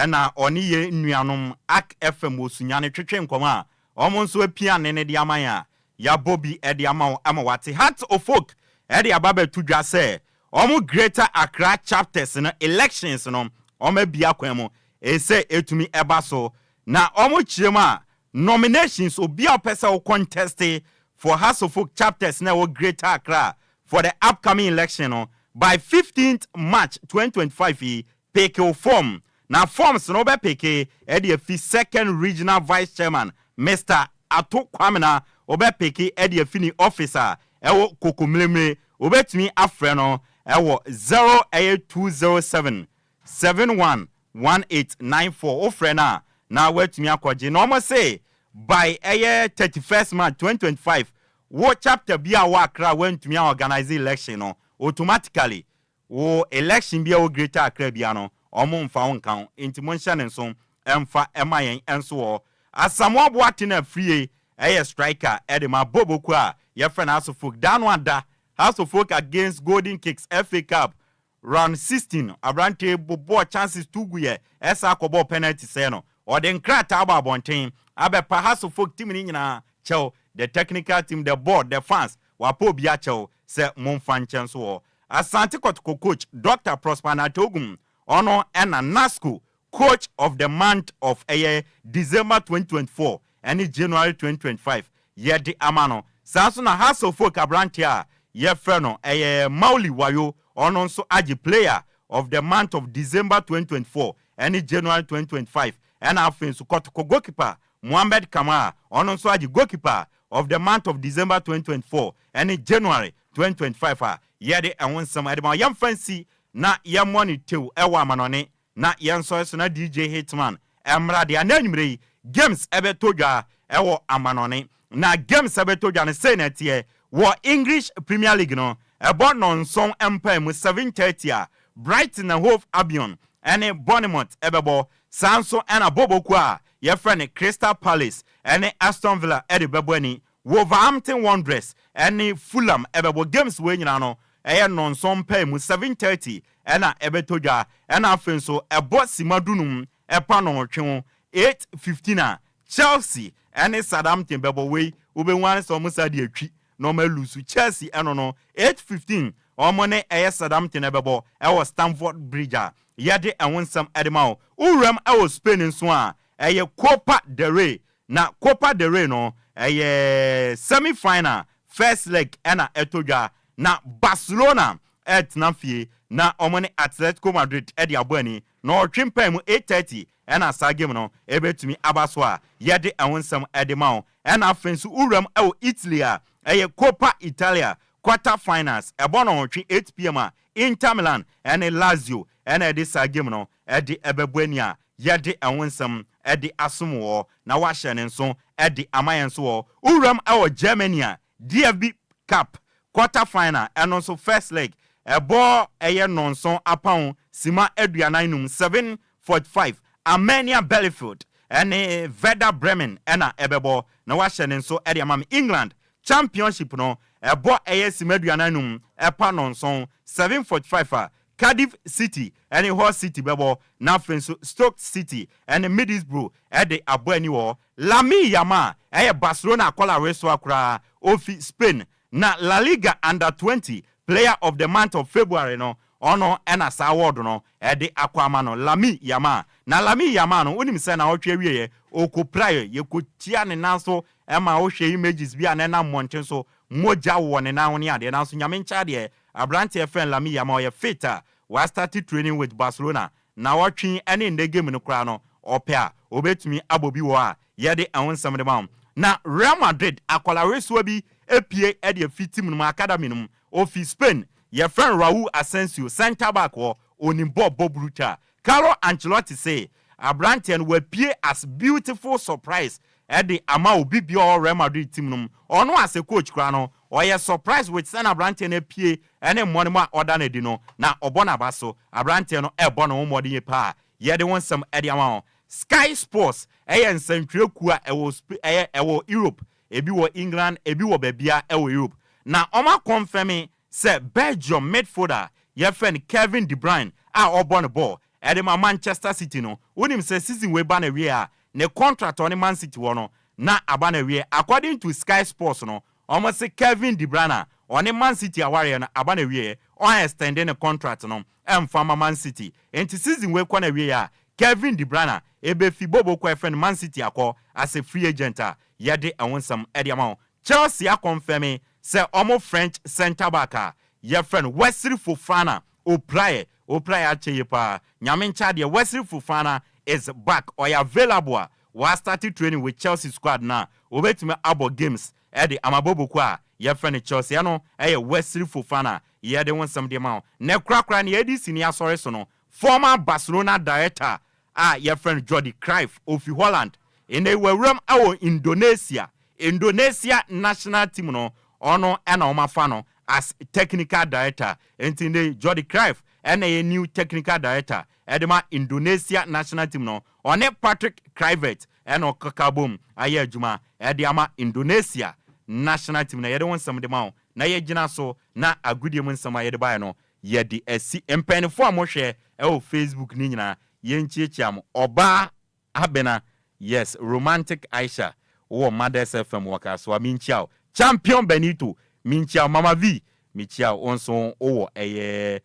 Speaker 20: na ɔne yɛn nuanom Ark FM wɔ Sunyani twetwe nkɔmmɔ a wɔn nso apia nne no de ama yɛn a yɛabɔ bi de ama wo ama woate. Heart of Oak de aba abɛto dwa sɛ wɔn Greater Accra Chapters no elections no wɔabue akwan mu sɛ ɛtumi ba so na wɔkyerɛ mu a Nominations, Obi a ɔpɛ sɛ wo conteste for Hearts of Oak chapters no a ɛwɔ Greater Accra for the upcoming election no, by 15th March 2025 yi, peke wo form. Na forms no wobɛ peke de afi Second Regional Vice Chairman, Mister Ato Kwamena, wobɛ peke de afi ne office a ɛwɔ Kokomlemle. Wobɛtumi afrɛ no wɔ 0 ɛyɛ 207 711894 wo frɛ no a na woatumi akɔgye na ɔmo se by ɛyɛ 31st March 2025 wo chapter bi a wɔ Accra a woantumi a organise election no automatically wo election bi a ɛwɔ Greater Accra bia no ɔmo mfa wo nka ho nti monhyɛ no nso mfa ma yɛn nso wɔ hɔ. Asamoah Boateng Afriyie ɛyɛ striker ɛde ma Boboku a yɛfrɛ no Asofok Daano Ada House of Folk against Golden Kicks FA Cup Round 16, Aberante yi bobɔɔ chances tu guiɛ ɛsan kɔbɔɔ penalty sɛɛ no. Ɔde nkrataa bɔ abɔnten abɛpa Hearts of Oak team no nyinaa kyɛw, the technical team, the board, the fans, wapa obiara kyɛw sɛ momfa nkyɛ nso wɔ hɔ. Asante Kɔtɔkɔ coach Doctor Prosper Narteh Ogum, ɔno na Nasco Coach of the month of ɛyɛ December 2024 ɛne January 2025 yɛde ama no. Saa nso na Hassel Folk aberanteɛ a yɛfrɛ no ɛyɛ Mauli Wayo ɔno nso agye Player of the month of December 2024 ɛne January 2025 ɛna afei nso Kɔtɔkɔ goalkeeper Mohammed Kamara ɔno nso agye Goalkeeper of the month of December 2024 ɛne January 2025 a yɛde ɛho nsɛm ɛde ma wo. Yɛmfa nsi na yɛmmɔ no tew ɛwɔ amanɔne Na yɛnsɔre so na DJ Hitman mmra deɛ na anwummerɛ yi games ɛbɛtɔ dwa ɛwɔ amanɔne. Na games ɛbɛtɔ dwa no sei na ɛteɛ, wɔ English Premier League no ɛbɔ nnɔnson mpae mu, 7:30, a Brighton and Hove Albion ɛne Bournemouth ɛbɛbɔ. Saa nso ɛna bɔbɔkuo a yɛfrɛ no Crystal Palace ɛne Aston Villa ɛde bɛbɔ ani. Wolverhampton Wanderers ne Fulham bɛbɔ. Games wei nyinaa no ɛyɛ nnɔnson mpae mu, 7:30, ɛna ɛbɛtɔ dwa. Ɛna afei nso ɛbɔ sima dunum ɛpa nnɔnwɔtwe ho, 8:15, a Chelsea ne Southampton bɛbɔ. Wei wobɛhu ara ne sɛ wɔn saa de atwi na wɔn alusu. Chelsea ɛno no 8:15 wɔn ne ɛyɛ Southampton ɛbɛbɔ ɛwɔ Stamford Bridge a yɛde ɛho nsɛm ɛde ma wo. Wowuram ɛwɔ Spain nso a ɛyɛ Copa del Rey Na Copa del Rey no, ɛyɛ semi final first leg na ɛtɔ dwa. Na Barcelona retena fie na wɔne Atletico Madrid de abɔ ani. Nnɔɔtwe mpaemu, 8:30, na saa game no bɛtumi aba so a yɛde ɛho nsɛm de ma wo. Ɛna afei nso wuram wɔ Italy a, ɛyɛ Coppa Italia quarter finals, ɛbɔ nnɔnwɔtwe, 8pm, a Inter Milan ne Lazio na ɛde saa game no de bɛbɔ ani a yɛde ɛho nsɛm de asom woɔ na woahyɛ ne nso de ama yɛn nso wɔ wo wuram wɔ Germany a DFB Cup quarter final ɛno nso first leg ɛbɔ ɛyɛ nnɔnson apao sima 45, 7:45, Armenia Bielefeld ɛne Werder Bremen ɛna ɛbɛbɔ na woahyɛ ne nso de ama me. England Championship no ɛbɔ ɛyɛ sima 45 ɛpa nnɔnson, 7:45, a Cardiff City ne Hull City bɛbɔ, na afei nso Stoke City ne Middlesbrough de abɔ ani wɔ hɔ. Lamine Yamal yɛ Barcelona akwadaa wesoa koraa, ofi Spain, na La Liga Under 20 Player of the Month of February no, ɔno na saa award no de akɔ ama no, Lamine Yamal. Na Lamine Yamal no, wonim sɛ naawɔtwe awieɛ, ɔkɔpiraeɛ, yɛkɔtia ne nan so ma wohwɛ images bi a na ɛnam mmɔnten so, mogya wɔ ne nan ho ne adeɛ, nanso Nyame nkyɛ adeɛ, Aberanteɛ yɛfrɛ no Lamine Yamal ɔyɛ fit a wastarte training with Barcelona nawɔtwe ne nnɛ game no koraa no ɔpɛ a ɔbɛtumi abɔ bi wɔ hɔ a yɛde ɛho nsɛm de ma wo. Na Real Madrid akwadaa wesoa bi apue de afi team no mu academy no mu ɔfi Spain yɛfrɛ no Raul Asensio centre back hɔ ɔnim bɔɔl bɔ brutal. Carlo Ancelotti se aberanteɛ no wapue as beautiful surprise de ama obi biara ɔwɔ Real Madrid team no mu. Ɔno as a coach koraa no, ɔyɛ surprise with sɛnea aberanteɛ no apue ne mmɔne mu a ɔda no adi no, na ɔbɔ n'aba so. Aberanteɛ no rebɔ ne ho mmɔden yie paa. Yɛde wo nsɛm de ama wo. Sky Sports ɛyɛ nsɛntwerɛ kuo a ɛwɔ ɛyɛ ɛwɔ Europe, ebi wɔ England, ebi wɔ baabia ɛwɔ Europe. Na wɔn akɔnfɛmi sɛ Belgium midfielder yɛfrɛ no Kevin De Bruyne a ɔbɔ ne ball ɛde ma Manchester City no, wonim sɛ season wei ba na wie a, ne contract ɔne Man City wɔ no na aba na wie. According to Sky Sports no, wɔn se Kevin De Bruyne a ɔne Man City awareɛ no aba na wie, ɔn extend ne contract no ɛmfa ma Man City. Nti season wei kɔ na wie a, Kevin De Bruyne ebefi bobo kɔ ɛfrɛ no Man City akɔ as a free agent a yɛde ɛho nsɛm ɛde ama wɔn. Chelsea akɔnfɛmi sɛ ɔmo French centre back a yɛfrɛ no Wesley Fofana opraeɛ, opraeɛ akyɛ yie paa. Nyame nkyɛ adeɛ, Wesley Fofana is back, ɔyɛ available a wɔastart training with Chelsea squad na obetumi abɔ games ɛde ama boboko a yɛfrɛ no Chelsea. Ɛno ɛyɛ Wesley Fofana yɛde ho nsɛm de ma wo. Na korakora ne yɛde si ne asɔre so no, former Barcelona director a yɛfrɛ no Jordi Cruyff, ofi Holland, ɛnɛ wɔawuram ɛwɔ Indonesia, Indonesia national team no, ɔno ɛna wɔn afa no as technical director. Nti ne Jordi Cruyff ɛna yɛ new technical director ɛde ma Indonesia national team no. Ɔne Patrick Kluivert ɛna ɔkeka bom ayɛ adwuma ɛde ama Indonesia national team. Na yɛde wɔn nsɛm de ma wo na yɛgyina so na agudie mu nsɛm a yɛde baeɛ no yɛde asi. Mpanyinfoɔ a mohwɛ ɛwɔ Facebook ne nyinaa, yɛnkyiakyia mo. Ɔbaa Abena, yes, Romantic Aisha wɔ Mothers FM wɔ Kasoa, menkyia wo. Champion Benito, menkyia wo. Mama V, mekyia wo nso wowɔ ɛyɛ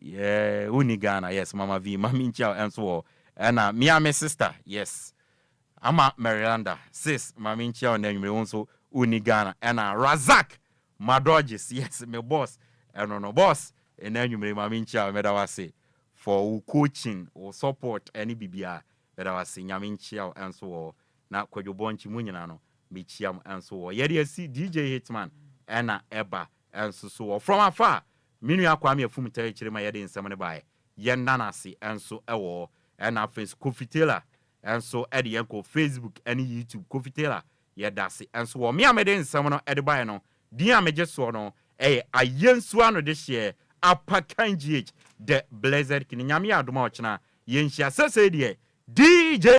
Speaker 20: yɛ wonni Ghana. Yes, Mama V, ma menkyia wo ɛnso wɔ. Ɛna mia me sister, yes, ama Marylanda sis, ma menkyia wo na anwummere wo nso wonni Ghana. Ɛna Razak Madogis, yes, me boss ɛno no, boss, ɛna anwummere ma menkyia wo. Mɛda wo ase for wo coaching, wo support ɛne biribiara. Mɛda wo ase. Nyame nkyia wo ɛnso wɔ. Na Kwadwo Bɔnkyi mu nyinaa no, mekyia mo ɛnso wɔ. Yɛde asi DJ Hitman ɛna ɛba ɛnso so wɔ from afar. Me nua Kwame Afum tɛkyerɛ ma yɛde nsɛm no baeɛ, yɛnda no ase ɛnso ɛwɔ. Ɛna afei nso Kofi Taylor ɛnso ɛde yɛn kɔ Facebook ɛne YouTube. Kofi Taylor, yɛda ase ɛnso wɔ. Me a mede nsɛm no ɛde baeɛ no, din a megye soɔ no ɛyɛ Ayɛnsuo ano de hyeɛ Apakan GH, the Blessed King. Nyame yɛ adom a, ɔkyena yɛnhyia sɛsɛi deɛ DJ.